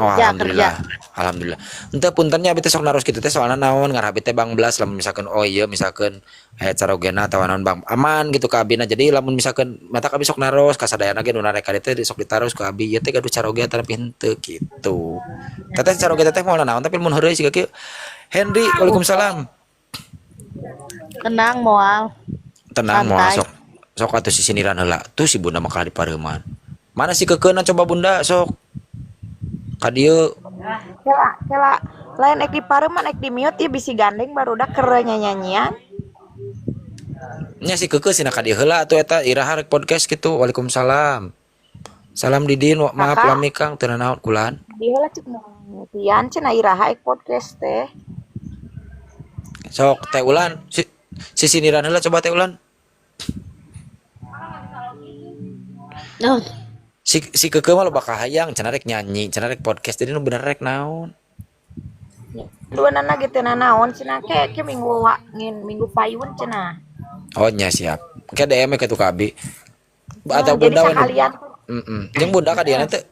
Oh, Kerja, alhamdulillah. kerja. Alhamdulillah. Henteu puntennya abi teh sok naros kitu teh soalna naon ngarah abi teh bang belas lamun misalkan oh iya misalkan aya carogena atawa naon bang aman gitu ka abina. Jadi lamun misalkan mata abi sok naros ka sadayana ge nu narek ka dieu teh sok ditaros ku abi ieu teh gaduh caroge atawa henteu gitu. Teteh caroge teteh moal naon tapi mun heureuy siga kieu. Henry, waalaikumsalam. Tenang moal. Tenang moal Santai. sok. Sok atuh sisiniran heula. Tuh si Bunda mah kalah di pareuman. Mana si keukeuna coba Bunda sok. Ka dieu. Kela, kela lain ek di pareuman ek di mute ieu bisi gandeng barudak keur nyanyian. Nya si keukeuh sina ka dieu heula atuh eta iraha rek podcast kitu. Waalaikumsalam. Salam Didin, maaf Kakak. lami Kang teu nanaon kulan. Di heula cek mutian cenah iraha ek podcast teh. Sok Teh Ulan, si sisiniran heula coba Teh Ulan. Oh. Si si keukeuh mah loba kahayang cenah rek nyanyi, cenah rek podcast jadi nu bener rek naon. Duanana ge teu nanaon cenah ke ke minggu wa, ngin minggu payun cenah. Oh nya siap. Ke DM ke tuh ka abi. Atau Jadi Bunda we nu. sakalian. Heeh. Jeung Bunda ka dieu teh.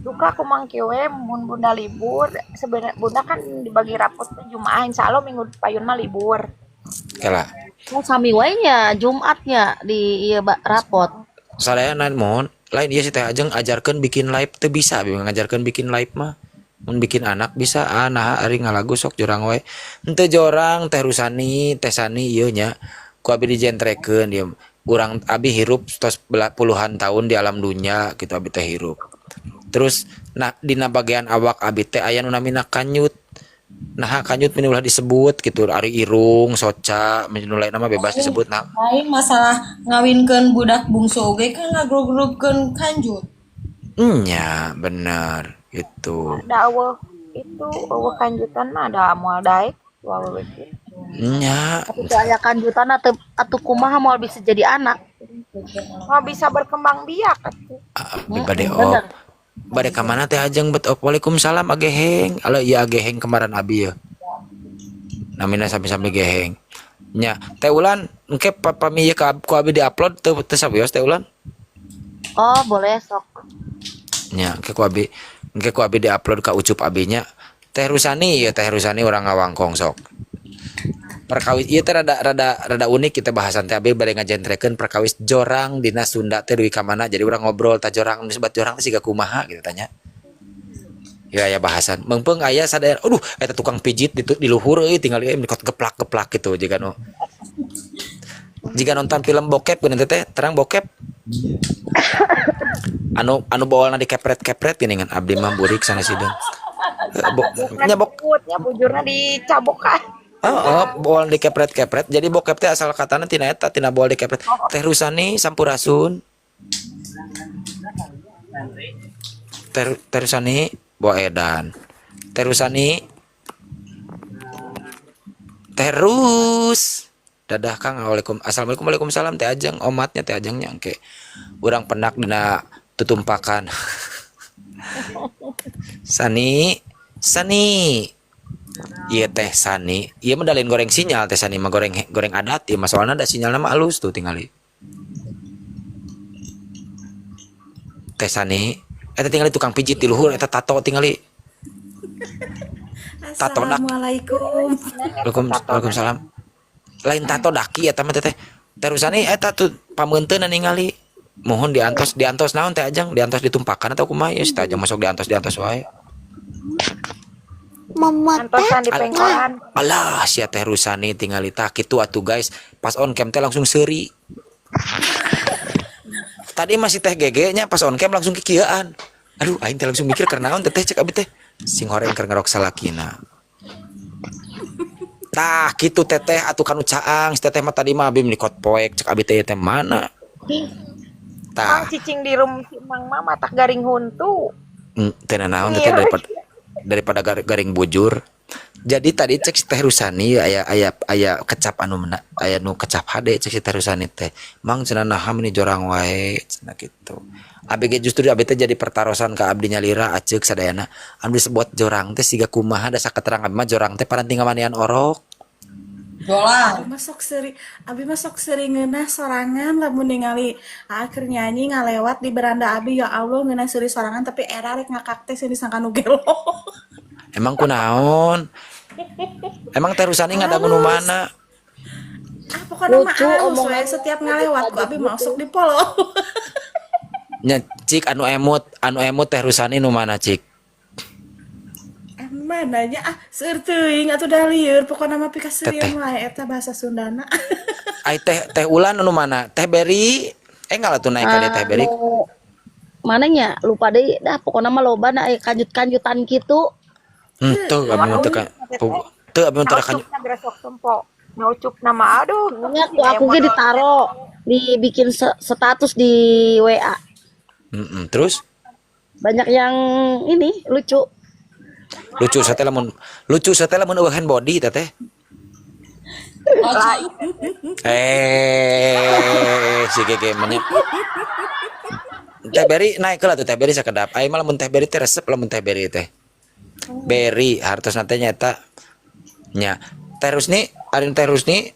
Duka aku mangke we mun Bunda libur, sebenarnya Bunda kan dibagi rapot teh Jumaah, insyaallah minggu payun mah libur. Kela. Oh, sami wae nya Jumatnya di ieu rapot. Sadayana mohon lain ieu si Teh Ajeng ajarkeun bikin live teu bisa abi ngajarkeun bikin live mah. Mun bikin anak bisa ah nah ari ngalagu sok jorang wae. Henteu jorang Teh Rusani, Teh Sani ieu nya ku abi dijentrekeun ieu. Urang abi hirup tos puluhan tahun di alam dunya gitu abi teh hirup. Terus nah dina bagian awak abi teh aya nu namina kanyut. Nah kanyut meni ulah disebut gitu ari irung soca meni nu lain mah bebas disebut nah. Lain masalah ngawinkeun budak bungsu oge kan ngagrogrogkeun kanjut. Nya bener gitu. Da eueuh itu eueuh kanjutan mah da moal daek wae we. Nya Tapi teu aya kanjutan atuh atuh kumaha moal bisa jadi anak. Moal bisa berkembang biak atuh. Abi bade op. Bade ka mana Teh Ajeng bet op. Waalaikumsalam ageheng. Alo ieu ageheng kemarin abi ye. Namina sami-sami geheng. Nya Teh Ulan engke pami ieu ka ku abi di-upload teu teu sawios Teh Ulan. Oh, boleh sok. Nya engke ku abi di-upload ka Ucup abinya. Teh Rusani ieu Teh Rusani urang ngawangkong sok. Perkawis ieu teh rada rada rada unik kita bahasan teh abi bade ngajentrekeun perkawis jorang dina Sunda teh dugi ka mana. Jadi urang ngobrol tah jorang disebut jorang teh siga kumaha gitu tanya. Ya aya bahasan. Meungpeung aya sadaya aduh eta tukang pijit di luhur euy tinggal ieu mikot geplak-geplak gitu jiga nu. Jika nonton film bokep geuning teh terang bokep. Anu anu bawalna dikepret-kepret geuningan abdi mah burik sanes hideung. Nya bok Nya bujurna dicabokan. Oh, bawal dikepret-kepret. Jadi bokep teh asal katana tina eta tina bawal dikepret. Teh Rusani sampurasun. Teh Rusani bawa edan. Teh Rusani. Terus. Dadah Kang, waalaikum assalamualaikum waalaikumsalam Teh Ajeng, omatnya Teh Ajengnya engke. Urang penak dina tutumpakan. Sani, Sani. Iya Teh Sani, iya mah dalin goreng sinyal Teh Sani mah goreng goreng adat ieu mah soalna da sinyalna mah alus tuh tingali. Teh Sani, eta tingali tukang pijit di luhur eta tato tingali. Tato dak. Assalamualaikum. Waalaikumsalam. Lain tato daki eta mah teteh. Teh Rusani eta tuh pameunteuna ningali. Mohon diantos diantos naon Teh Ajeng, diantos ditumpakan atau kumaha ya si Teh Ajeng masuk diantos diantos wae. Antosan di pengkolan. Alah sia Teh Rusani tingali tah kitu atuh guys. Pas on cam teh langsung seuri. Tadi masih Teh GG nya pas on cam langsung kikieuan. Aduh, aing teh langsung mikir keur naon, Teteh, cek abi teh. Sing horeng keur ngerok salakina. Tah, kitu, Teteh, atuh kanu caang, si Teteh mah tadi mah abi menikot poek, cek abi teh teh mana. Mang Tah, cicing di room si Mang mah matak garing huntu. Teu naon, Teteh, daripada daripada garing bujur. Jadi tadi cek si Teh Rusani aya aya aya kecap anu mena, aya nu kecap hade cek si Teh Rusani teh. "Mang," cenah, "naha meni jorang wae?" cenah kitu. Abi ge justru abi teh jadi pertarosan ka abdi nyalira aceuk sadayana. Anu disebut jorang teh siga kumaha, da saketerang abi mah jorang teh paranti ngamanian orok. Jolang. Abi mah sok seri, abi mah sok seri ngeunah sorangan lamun ningali keur nyanyi ngalewat di beranda abi, ya Allah, ngeunah seuri sorangan, tapi era rek ngakak teh sieun disangka nu gelo. Emang kunaon? Emang Teh Rusani ngadangu nu mana? Ah, pokoknya mah Lucu alus we omongannya. Setiap ngalewat ku abi mah sok dipolo. Nya, cik, anu emut Teh Rusani nu mana, cik? Eh, mananya ah, seueur teuing atuh, da lieur pokokna mah pikaseurieun Teteh. Wae eta bahasa Sundana. Ai teh Teh Ulan anu mana? Teh Beri. Eh, enggak lah tuh naik ka dieu Teh Beri. Anu mananya lupa deh dah, pokoknya mah loba na aya kanjut-kanjutan kitu. Henteu, abi mah teu ka teu, abi mah teu kanjut. Naucupna gresok tempo. Naucup nama aduh. Nya ku aku ge ditaro, dibikin status di WA. Terus Banyak yang ini lucu. Lucu sate lamun, lucu sate lamun euweuh hand body, Teteh. Eh, si Gege mah nya. Teh Beri naik lah tuh, Teh Beri sakedap. Aing mah lamun Teh Beri teh resep lamun Teh Beri teh. Beri hartos nanti nyata nya. Teh Rusni, ari Teh Rusni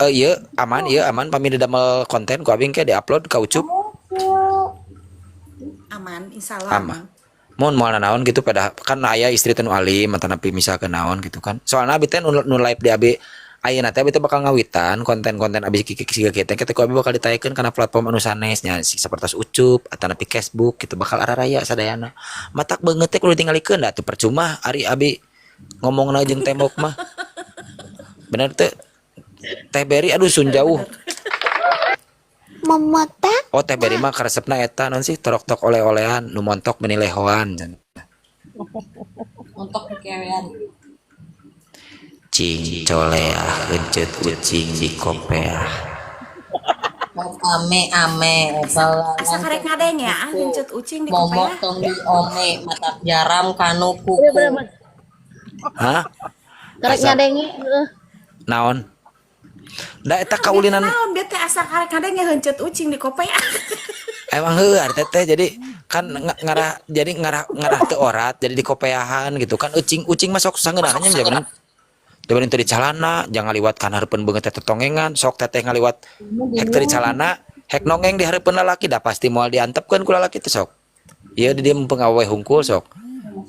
eh iya aman, iya aman pami damel konten ku abi engke diupload ka Ucup. Aman, insya Allah Aman. Aman. Mun moal naon gitu pada kan aya istri teh nu alim atanapi misalkan naon gitu kan. Soalna abi teh nu live di abi ayeuna teh abi teh bakal ngawitan konten-konten abi kiki siga kieu teh ku abi bakal ditaikeun kana platform anu sanes nya, sapertos Ucup atanapi Facebook gitu, bakal araraya sadayana. Matak beungeut teh kudu ditinggalikeun da atuh percuma ari abi ngomongna jeung tembok mah. Bener teu? Teh Beri, aduh, sun jauh. Memotak. Oh, Teh Beri mah karesepna eta naon sih, torok-tok oleh-olehan nu montok meni lehoan. Untuk kekewean. Cing coleah heuncet ucing di kopeah. Ame ame. Asa karek ngadeng ya, ah, heuncet ucing di Momok kopeah. Tong di ome matak jaram kanu kuku. Bener, bener. Hah? Karek ngadenge heeh. Naon? Da eta kaulinan. Naon dia teh asa karek ngadenge heuncet ucing di kopeah. Emang heuh ari Teteh, jadi kan ngarah jadi ngarah ngarah teu orat jadi di kopeahan gitu kan. Ucing ucing masuk sangeunahna nya jaman jaman teu di calana, jangan ngaliwat kana hareupeun beungeut teh tetongengan. Sok Teteh ngaliwat hek teu di calana, hek nongeng di hareupeun lalaki, da pasti moal diantepkeun ku lalaki teh. Sok ieu di dieu mumpung awewe hungkul. Sok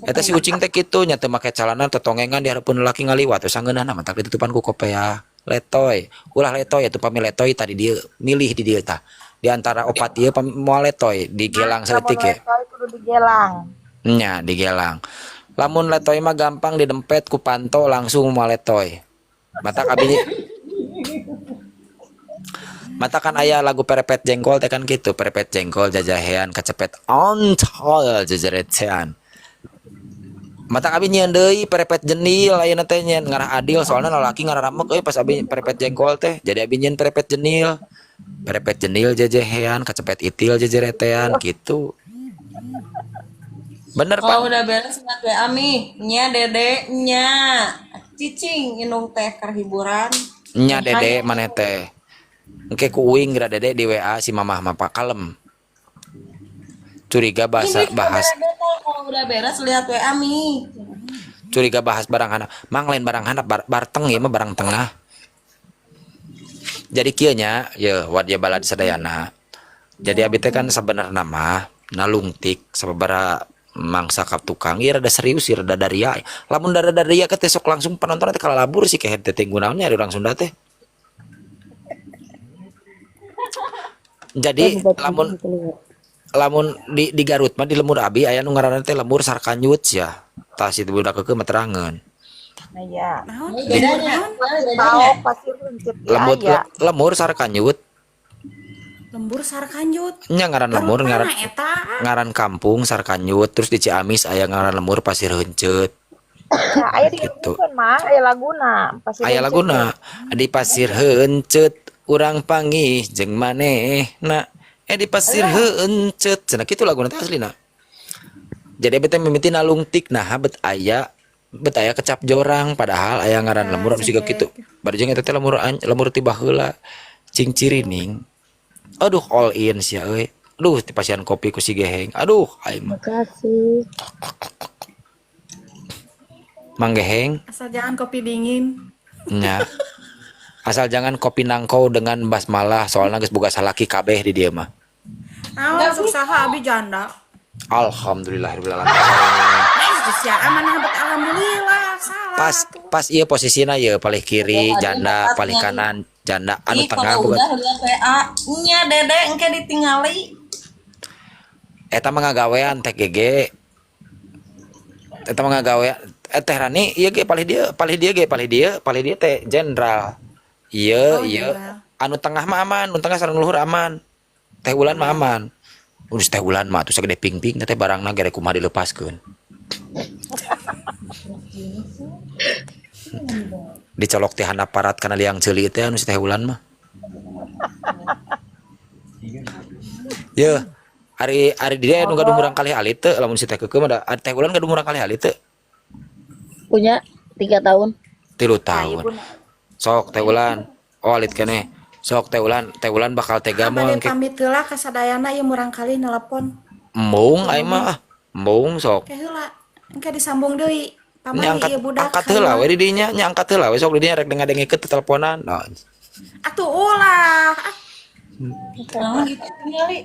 eta si ucing teh kitu nya, teu make calana, tetongengan di hareupeun lalaki ngaliwat teh sangeunahna, matak ditutupan ku kopeah. Letoy ulah letoy atuh, pami letoy tadi dieu milih di dieu tah, di antara opat ieu pami moal letoy digelang saeutik ya. Lamun letoy kudu digelang. Nya, digelang. Lamun letoy mah gampang, didempet ku panto langsung moal letoy. Matak abi mata kan aya lagu Perepet Jengkol teh kan gitu, perepet jengkol jajahean kacepet ontol jejeretsean. Matak abi nyieun deui perepet jenil ayeuna teh, nyieun ngarah adil, soalnya lalaki ngarah ramek euy pas abi perepet jengkol teh. Jadi abi nyieun perepet jenil. Perepet jenil jajahean kacepet itil jejeretean gitu. Bener, Kalau Pak. udah beres ingat WA mi, nya Dede nya. Cicing inung teh keur hiburan. Nya Dede maneh teh. Engke ku uing geura Dede di WA si mamah mah, Pak, kalem. Curiga bahasa Ini bahas kalau udah beres lihat WA mi. Curiga bahas barang handap. Mang, lain barang handap, barteng ieu mah, barang tengah. Jadi kieu nya, ye wadya balad sadayana. Jadi abi teh kan sabenerna mah nalungtik sababaraha mangsa ka tukang ieu rada serius ieu, rada daria. Lamun rada daria ke teh sok langsung penonton teh kalalabur sih kehed teh, gunaonnya ari urang Sunda teh. Jadi lamun lamun di Garut mah di lemur abi aya nu ngaranna teh lemur sarkanyut ya. Tah, situ budak keukeuh mah terangeun. Nah, ya. Naon? Bedanya. Tahu pasti runcit Lemur aya. Lemur sarkanyut. Lembur Sarkanjut. Nya ngaran lembur Garut ngaran mana eta? Ngaran kampung Sarkanjut, terus di Ciamis aya ngaran lembur Pasir Heuncet. Nah, aya di Gitu. mah aya laguna Pasir Aya Heuncet. laguna di Pasir Heuncet urang panggih jeung manehna di Pasir Heuncet cenah kitu laguna teh aslina. Jadi bete mimiti nalungtik nah bet aya kecap jorang, padahal aya ngaran lembur anu siga kitu. Bari jeung eta teh lembur lembur ti baheula cingcirining. Aduh, all in sia euy. Aduh, dipasihan kopi ku si Geheng. Aduh, aing mah. Makasih. Mang Geheng. Asal jangan kopi dingin. Nya. Asal jangan kopi nangko dengan basmalah, soalnya geus boga salaki kabeh di dieu mah. Nah, masuk saha, abi janda. Alhamdulillahirabbil alamin. Eh, sia amanah bet alhamdulillah salah. Pas pas ieu posisina ieu paling kiri Aduh, janda, aduh, paling aduh. Kanan janda, anu Ih, tengah kalau boga. Udah lihat WA nya Dede engke ditingali. Eta mah ngagawean teh GG. Eta mah ngagawean teh Rani ieu ge palih dieu ge palih dieu teh jenderal. Ieu Oh, ieu jenderal. Anu tengah mah aman, anu tengah sareng luhur aman. Teh Ulan mah aman. Udah teh Ulan mah atuh sagede ping-ping teh barangna gere kumaha dilepaskeun. Dicolok teh handap parat kana liang ceuli teh anu si teh Ulan mah. Yeuh, ari ari dia nu gaduh murang kali alit teu lamun si teh keukeuh mah da ari teh Ulan gaduh murang kali alit teu? Punya 3 tahun. 3 Nah, tahun. ibu. Sok teh Ulan. Oh, alit keneh. Sok teh Ulan, teh Ulan bakal tega Abade moal engke. Pamit heula ka sadayana ieu, murang kali nelepon. Embung aing mah ah. Embung sok. Ke heula. Engke disambung deui. Nya Pamali angkat ieu budak. Angkat heula we di dinya, nya angkat heula we sok di dinya rek ngadengekeun teleponan. Nah, Atuh ulah. Ah, Naon gitu tingali.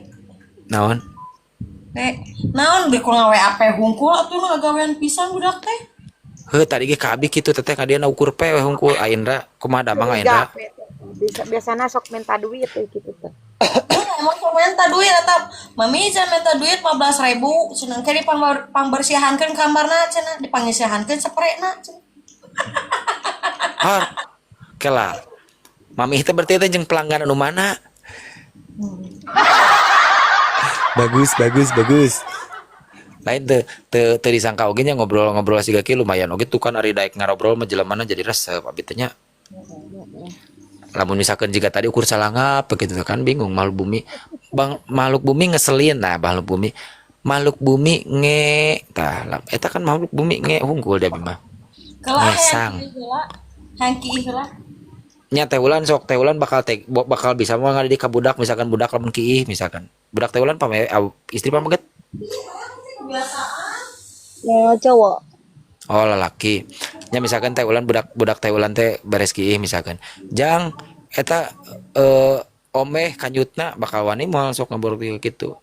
Naon? Teh, naon di ku WAP hungkul atuh ngagawean pisan budak teh. Heuh, tadi ge ka abi kitu teteh ka dieu ukur pe we hungkul. Aindra kumaha damang, Aindra? Bisa biasanya sok minta duit kayak gitu teh. Emang sok minta duit eta mami jangan minta duit 15.000 cenah engke dipangbersihankeun kamarna cenah, dipangisihankeun sprayna cenah. Har. Kela. Mami teh berarti teh jeung pelanggan anu mana? Bagus, bagus, bagus. Lain teu teu teu disangka oge nya ngobrol-ngobrol siga kieu lumayan oge tuh kan, ari daek ngarobrol mah jelemana jadi resep abi teh nya. Lamun misalkan jika tadi ukur salangap begitu kan bingung makhluk bumi. Bang, makhluk bumi ngeselin. Nah, makhluk bumi nge tah eta kan makhluk bumi nge hungkul dia mah. Kela. Ngesang. Hayang heula, hayang kiih heula. Nya teh Ulan sok, teh Ulan bakal teh bakal bisa mau ngadidik ka budak, misalkan budak lamun kiih, misalkan budak teh Ulan pame istri pameget? Kebiasaan. Ya, cowok. Oh, lelaki nya. Misalkan teh Ulan budak budak teh Ulan teh beres kiih, misalkan jang eta omeh kanjutna, bakal wani moal sok ngabor gitu?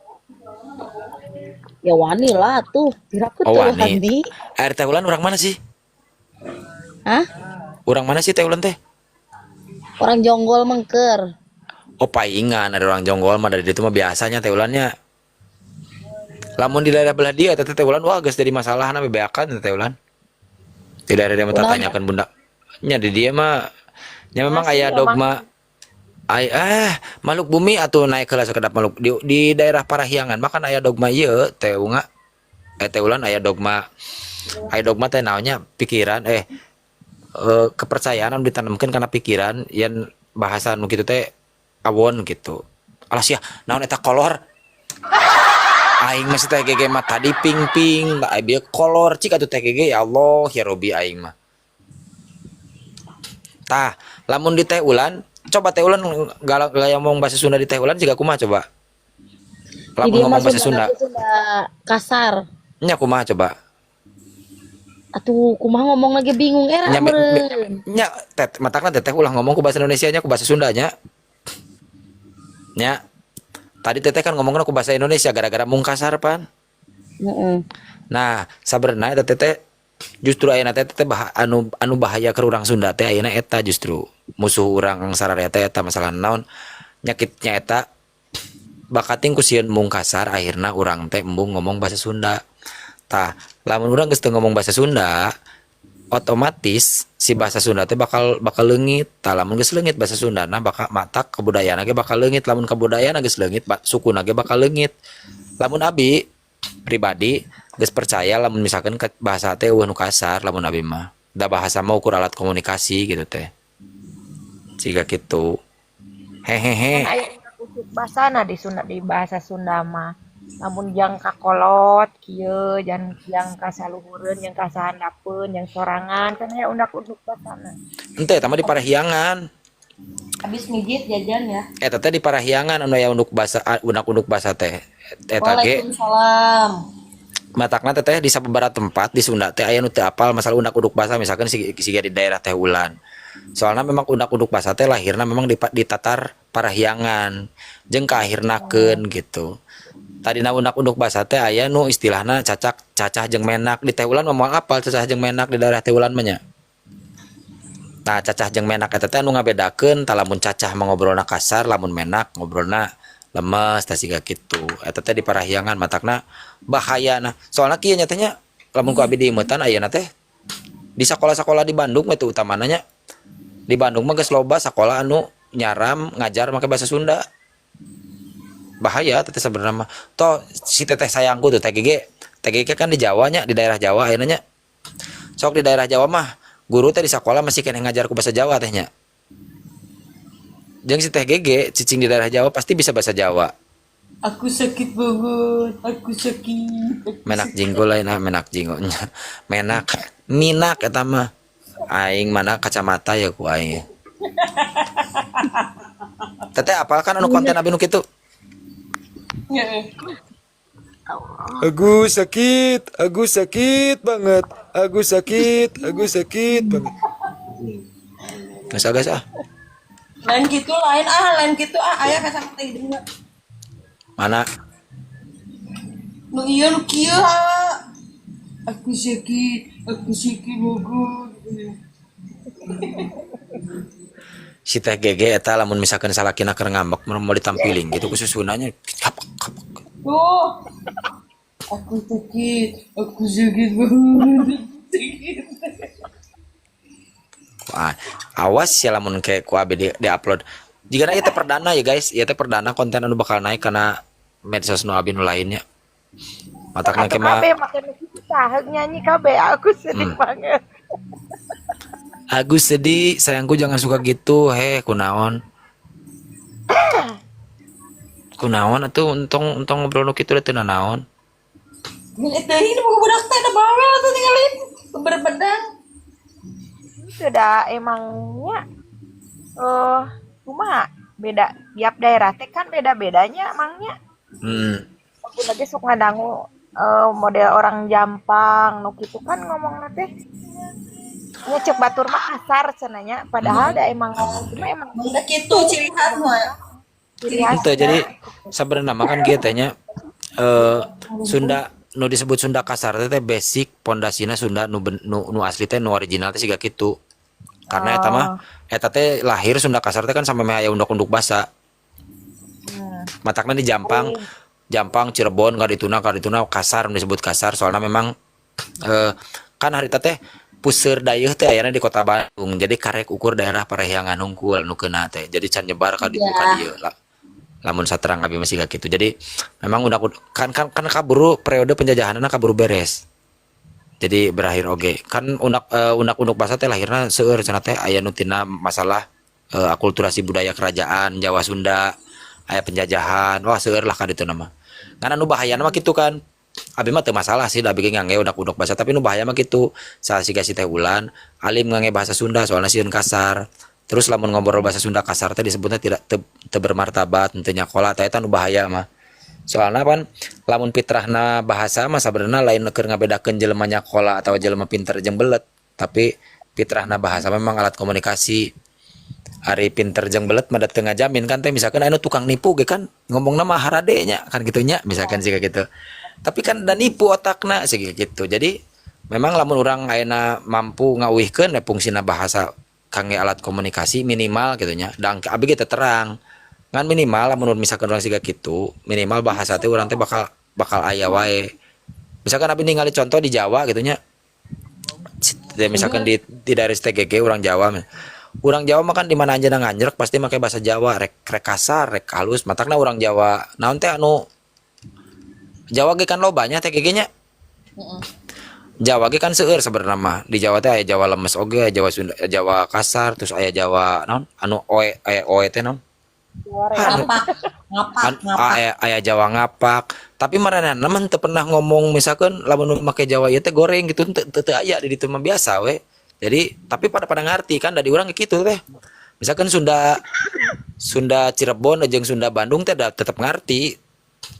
Ya wani lah tuh. Piraku Oh, tuh wani. wani. Air teh Ulan orang mana sih? Hah? Orang mana sih teh Ulan teh? Orang Jonggol Mengker. Oh, paingan ada orang Jonggol mah dari itu mah biasanya teh Ulannya. Lamun di daerah belah dia teh teh Ulan wah geus jadi masalah na bebeakan teh Ulan. Di daerah dia mah Kunaon? tanyakan bunda. Nya di dia mah nya memang Masih aya emang. Dogma ay makhluk bumi atau naik kelas sekedap makhluk di daerah Parahyangan mah kan aya dogma ieu teh unga teh Ulan, aya dogma teh naonnya, pikiran kepercayaan anu ditanamkeun kana pikiran yang bahasa nu kitu teh awon gitu. Alas ya, naon eta kolor? Aing masih teh GG mah tadi ping-ping, da bieu kolor cik atuh teh GG, ya Allah ya Robi aing mah. Tah, lamun di teh Ulan, coba teh Ulan galak gaya ngomong bahasa Sunda di teh Ulan jiga kumaha coba? Di Lamun dia ngomong mah bahasa Sunda, Sunda, Sunda kasar. Nya kumaha coba? Atuh kumaha ngomong lagi bingung era Nya, meureun. nya tet matakna teteh ulah ngomong ku bahasa Indonesia nya, ku bahasa Sunda nya. Nya tadi teteh kan ngomongna ku bahasa Indonesia gara-gara mung kasar pan. Heeh. Nah, sabenerna eta teteh justru ayeuna teh teteh anu anu bahaya ke urang Sunda teh ayeuna eta justru musuh urang sararea teh eta masalah naon nyakitnya eta bakating ku sieun mung kasar akhirna urang teh embung ngomong bahasa Sunda. Tah, lamun urang geus teu ngomong bahasa Sunda, Otomatis si bahasa Sunda teh bakal bakal leungit. Tah, lamun geus leungit bahasa Sunda, nah, bakal matak kebudayaan ge bakal leungit. Lamun kebudayaan geus leungit, sukuna ge bakal leungit. Lamun abi pribadi geus percaya lamun misalkan ke bahasa teh euweuh nu kasar. Lamun abi mah da bahasa mah ukur alat komunikasi gitu teh, siga kitu, hehehe. Kan aya khusus basana di Sunda, di bahasa Sunda mah. Lamun jang ka kolot kieu, jang jang ka saluhureun, jang ka sahandapeun, jang sorangan, kan aya undak-unduk basana. Ente eta mah di Parahyangan. Habis mijit jajan ya. Eta teh di Parahyangan anu aya unduk bahasa, undak-unduk bahasa teh eta ge. Waalaikumsalam. Matakna teh di sababaraha tempat di Sunda teh aya nu teu apal masalah undak-unduk bahasa, misalkan si siga di daerah Teh Ulan. Soalnya memang undak-unduk bahasa teh lahirna memang di tatar Parahyangan jeung kaahirnakeun gitu. Tadina undak-unduk bahasa teh aya nu istilahna cacak cacah jeung menak. Di Teh Ulan mah moal apal cacah jeung menak di daerah Teh Ulan mah nya. Nah, cacah jeung menak eta teh anu ngabedakeun. Tah, lamun cacah mah ngobrolna kasar, lamun menak ngobrolna lemes. Tah, siga kitu eta teh di Parahyangan. Matakna bahaya. Nah, soalna kieu nya teh nya, lamun ku abi diimutan ayeuna teh di sekolah-sekolah di Bandung mah itu utamana nya, di Bandung mah geus loba sekolah anu nyaram ngajar make bahasa Sunda. Bahaya teteh sebenarnya mah. Toh si teteh sayangku tuh TGG TGG kan di Jawa nya, di daerah Jawa ayeuna nya. Sok di daerah Jawa mah guru teh di sekolah masih keneh ngajar ku bahasa Jawa teh nya. Jeung si teh GG cicing di daerah Jawa pasti bisa bahasa Jawa. Aku sakit banget, aku sakit. Aku Menak jinggo lain ah, menak jinggo nya. Menak minak eta mah. Aing mana kacamata ya ku aing. Teteh apal kan anu konten abi nu kitu? Heeh. Aku sakit banget. Aku sakit banget. Geus geus ah. Lain gitu, lain ah, lain gitu ah, aya kacamata hidungna. Mana? Nu ieu, nu kieu ah. Aku sakit banget. Si teh GG eta lamun misalkan salakina keur ngambek mau ditampiling gitu ku susunanya kapak kapak. Tuh. Aku sakit banget. Sakit. Wah, awas ya lamun kayak ku abi di upload. Jika ieu teh perdana ya guys, ieu teh perdana konten anu bakal naik karena medsos nu abi nu lainnya. Matakna Atau ke mah kabeh make nu kitu tah nyanyi kabeh aku sedih banget. Aku sedih, sayangku jangan suka gitu, heh, kunaon. Kunaon atuh, untung untung ngobrol nu kitu teh naon. Ini teh ini buku budak teh da bawel tuh tinggalin berbedang. Sudah emangnya eh kumaha, beda tiap daerah teh kan beda-bedanya emangnya. Aku lagi sok ngadangu model orang Jampang nu kitu kan ngomongna teh nya cek batur mah kasar cenah nya, padahal da emang ngomong cuma emang Udah gitu ciri khas mah. Ciri khasna. Ente jadi sebenarnya mah kan kieu teh nya, Sunda nu disebut Sunda kasar teh teh basic pondasina Sunda nu, nu asli teh, nu original teh siga kitu. Karena eta mah eta teh lahir Sunda kasar teh kan sampai meh aya unduk-unduk basa. Matakna di Jampang, Jampang, Cirebon kadituna kadituna kasar, disebut kasar soalnya memang kan harita teh puseur dayeuh teh ayana di kota Bandung. Jadi karek ukur daerah Parahyangan hungkul nu keuna teh. Jadi can nyebar ka ditu ka dieu lah. Lamun saterang abi masih gak gitu. Jadi memang udah kan kan kan kaburu periode penjajahanna kaburu beres. Jadi berakhir oge. Kan undak-unduk bahasa teh lahirna seueur cenah teh, aya nu tina masalah akulturasi budaya kerajaan Jawa Sunda, aya penjajahan. Wah, seueur lah ka ditu mah. Karena nu bahayana mah kitu kan. Abi mah teu masalah sih, da abi ge ngangge undak-unduk bahasa, tapi nu bahaya mah kitu. Saha siga si Teh Ulan, alim ngangge bahasa Sunda soalnya sieun kasar. Terus lamun ngobrol bahasa Sunda kasar teh disebutnya tidak teu bermartabat, teu nyakola, teh eta nu bahaya mah. Soalnya kan lamun fitrahna bahasa mah sabenerna lain keur ngabedakeun jelema nyakola atau jelema pinter jeung belet, tapi fitrahna bahasa memang alat komunikasi. Ari pinter jeung belet mah da teu ngajamin kan teh. Misalkan anu tukang nipu ge kan ngomongna mah harade nya kan gitu nya, misalkan siga gitu. Tapi kan da nipu otakna siga gitu. Jadi memang lamun urang ayeuna mampu ngauihkeun ya fungsina bahasa kangge alat komunikasi minimal gitu nya. Dan abi ge teu terang. Ngan minimal lamun misalkan urang siga kitu, minimal bahasa teh urang teh bakal bakal aya wae. Misalkan abi ningali contoh di Jawa gitu nya. Ya, misalkan di daerah TGG orang Jawa mah. Orang Jawa mah kan di mana aja nganjrek pasti make bahasa Jawa, rek rek kasar, rek halus, matakna orang Jawa. Naon teh anu Jawa ge kan lobanya TGG nya. Jawa ge kan seueur sebenarnya mah. Di Jawa teh aya Jawa lemes oge, aya Jawa Sunda, Jawa kasar, terus aya Jawa naon anu oe, aya oe teh naon? Ngapak, ngapak, ngapak. Aya, aya Jawa ngapak. Tapi maranehna mah teu pernah ngomong misalkan lamun make Jawa ieu teh goreng gitu, teu teu teu aya di ditu mah, biasa we. Jadi tapi pada pada ngerti kan dari urang gitu teh. Misalkan Sunda Sunda Cirebon jeung Sunda Bandung teh da tetep ngerti.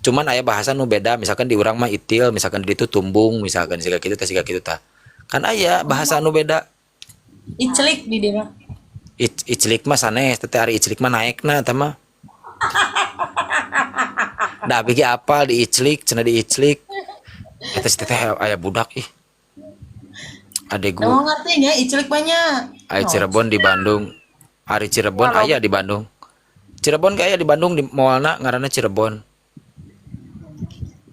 Cuman aya bahasa nu beda, misalkan di urang mah itil, misalkan di ditu tumbung, misalkan siga kitu teh, siga kitu tah. Kan aya bahasa nu beda. Iclik di dia mah. Iclik mah sanes teh, ari iclik mah naekna eta mah. Da abi ge apal di iclik, cenah di iclik. Eta si teteh aya budak ih. Adegu. Emang ngerti nya iclik banyak. Aya Cirebon di Bandung. Ari Cirebon aya di Bandung. Cirebon ge aya di Bandung, di moalna ngaranna Cirebon.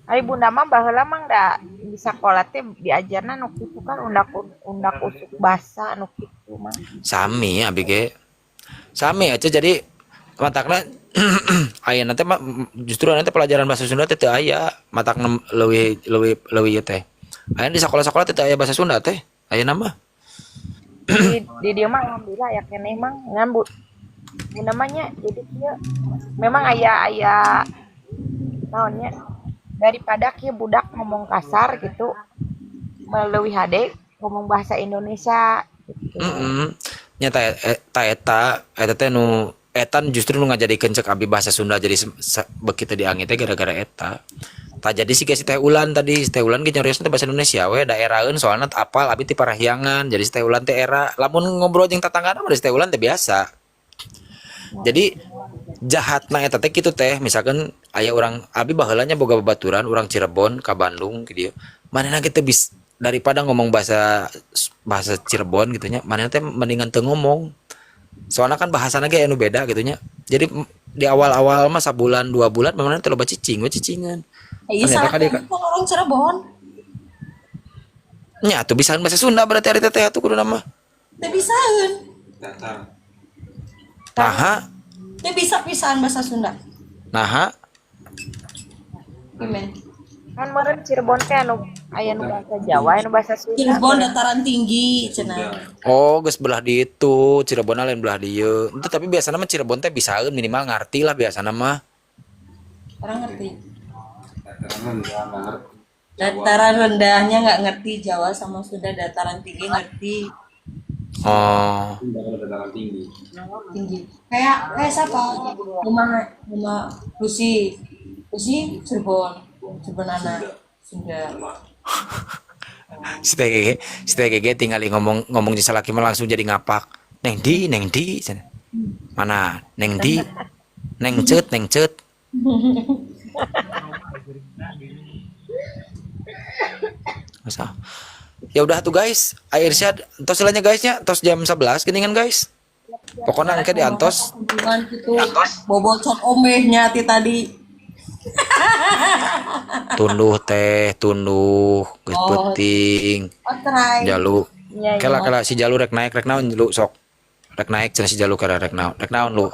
Ari bunda mah baheula mah da di sakola teh diajarna nu kitu kan, undak undak usuk basa nu kitu mah. Sami abi ge. Sami aja, jadi matakna aya nanti mah justru nanti pelajaran bahasa Sunda teh teu aya, matakna leuwih leuwih leuwih ieu teh. Aya di sekolah-sekolah teh teu aya bahasa Sunda teh. Ayeuna mah. Di dieu mah alhamdulillah ya keneh mang, ngan bu bunda mah nya jadi kieu memang aya aya naonnya, daripada kieu budak ngomong kasar gitu leuwih hade ngomong bahasa Indonesia gitu. Heeh. Nya ta ta eta eta teh nu eta justru nu ngajadikeun cek abi bahasa Sunda jadi beuki teu diangge teh gara-gara eta. Tah, jadi si si Teh Ulan tadi, si Teh Ulan ge nyariosna teh bahasa Indonesia we, daeraheun soalna apal abi ti Parahyangan. Jadi si Teh Ulan teh era lamun ngobrol jeung tatanggana mah si Teh Ulan teh biasa. Jadi jahatna eta teh kitu teh, misalkan aya urang, abi baheula nya boga babaturan urang Cirebon ka Bandung kieu dieu. Manehna kitu bis daripada ngomong bahasa bahasa Cirebon gitu nya, manehna teh mendingan teu ngomong. Soalnya kan bahasana ge anu beda gitu nya. Jadi di awal-awal mah sabulan 2 bulan manehna teh loba cicing we cicingan. Iya, Ternyata salah kan dia kan orang Cirebon. Nya atuh bisaan bahasa Sunda berarti ari teteh atuh kudu mah. Teu bisaeun. Naha? Teu bisa pisan bahasa Sunda. Naha? Gimana? Kan meureun Cirebon teh anu aya nu bahasa Jawa, anu bahasa Sunda. Cirebon dataran tinggi cenah. Oh, geus belah di itu, Cirebon lain belah dieu. Itu tapi biasana mah Cirebon teh bisaeun, minimal ngarti lah biasana mah. Orang ngerti. Dataran rendahnya nggak ngerti Jawa sama Sunda, dataran tinggi ngerti. Oh. Tinggi. Kayak kayak siapa? Rumah rumah Lucy. Lucy Cirebon. Cirebon anak Sunda. Si TGG, si TGG tinggal ngomong ngomong di salaki mah langsung jadi ngapak. Neng di, neng di, cenah. Mana? Neng di. Neng cet, neng cet. Masa. Ya udah tuh guys, air Irsyad, tos silanya guysnya, tos jam 11 gini kan guys. Pokoknya engke diantos. Hubungan gitu. Bobocot omehnya ti tadi. Tunduh teh, tunduh, geus Oh. peuting. Oh, try. Jalu. Iya, iya. Kela kela si Jalu rek naik, rek naon lu sok. Rek naik cenah si Jalu, kela rek naon. Rek naon lu.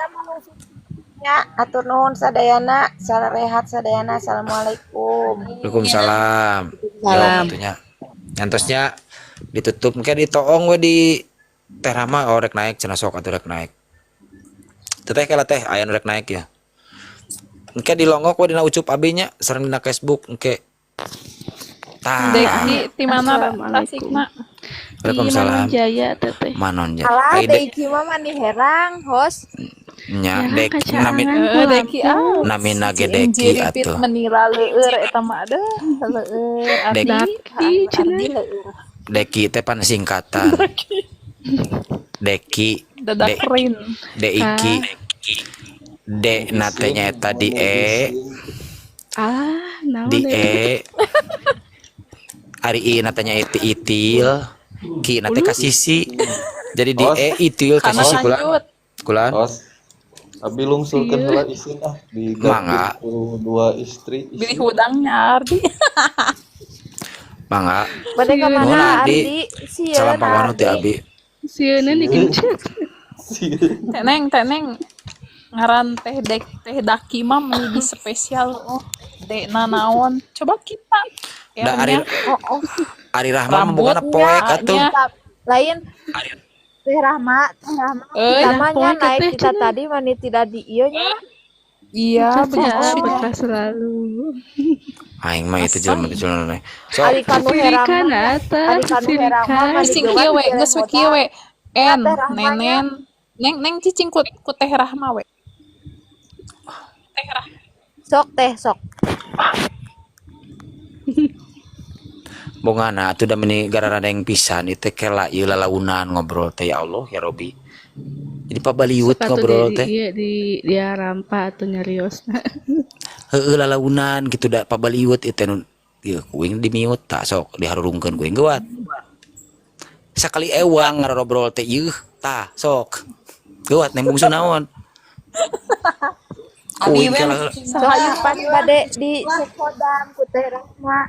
Ya, atur nuhun sadayana, sarehat sadayana. Assalamualaikum. Waalaikumsalam. Yo Salam. atunya. Nyantosnya ditutup engke ditoong we di Teh Rama, oh rek naik cenah, sok atuh rek naik. Teteh kela teh aya nu rek naik ya. Engke dilongok we dina ucup abi nya sareng dina Facebook engke. Tah. Deki di mana? Assalamualaikum. Tasikna? Di Waalaikumsalam. Manonjaya teteh. Manon ya. Alah, Ai de Deki mah mani herang, host. Nya Ya, dek kacaangan nami ku Heeh, Deki ah. lampu. Namina ge Deki Jiripit atuh. menira leueur eta mah, aduh, leueur Dek Ardi, Daki cenah. Ardi leueur. Deki teh pan singkatan. Deki D Dadak rin. D iki D na teh nya eta di E Ah, naon di eta? E ari I na teh nya iti itil, ki na teh ka sisi, jadi di E itil ka Kana sisi kulan lanjut. Kulan. Os, abi lungsurkeun Iya. heula isin ah Mangga. diganti ku dua istri Bilih isin. hudangnya Ardi. Mangga. Bade ka Nuhun mana Ardi. Ardi? Sieun Salam pamanu ti Ardi. abi. Sieunna dikencet. Teh Neng, Teh Neng. Ngaran teh dek teh daki mah menjadi spesial, oh. Dek nanaon. Coba kita. Da Ari R-nya. Oh, oh. Ari Rahma mah bogana Rambutnya, poek atuh. nya. Lain Teh Rahma, Teh Rahma, Euy. kita mah nya Poek naik teh kita cenah. tadi mani tidak di ieu nya. Iya, Caca begitu. betah selalu. Aing mah itu Asa jelema teh jelema. Sok Ari kanu herang Sesirikan mah nya, ata, ari kanu herang mah sesirikan. mani Cicing geuwat kieu we, dilem geus we kieu modal. we. Nya N, Teh Rahma nya. nenen. Neng, neng cicing ku Teh Rahma we. Teh Rahma. Sok teh sok. Bongana atuh da meni gararadeng pisan ieu teh kela ieu lalaunan ngobrol teh, ya Allah ya Robi. Jadi pabaliut Sepatu ngobrol di teh. iya di dia rampa atau nyariosna. Heueuh, lalaunan gitu da pabaliut ieu teh nu ieu kuing di mute tak sok diharurungkeun kuing geuwat. Sakali ewang ngarobrol teh ieu tah sok. Geuwat, Neng Bungsu naon? Abi Kuing we kela Sok ieu pan bade di cek hodam ku Teh Rahma.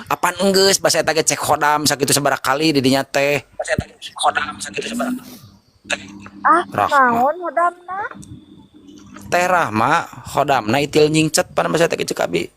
Apan enggeus basa eta ge cek khodam sakitu sabaraha kali di dinya teh. Basa eta ge cek khodam sakitu sabaraha. Ah, Rahma. naon hodamna? Teh Rahma khodamna itil nyingcet pan basa eta ge cek abi.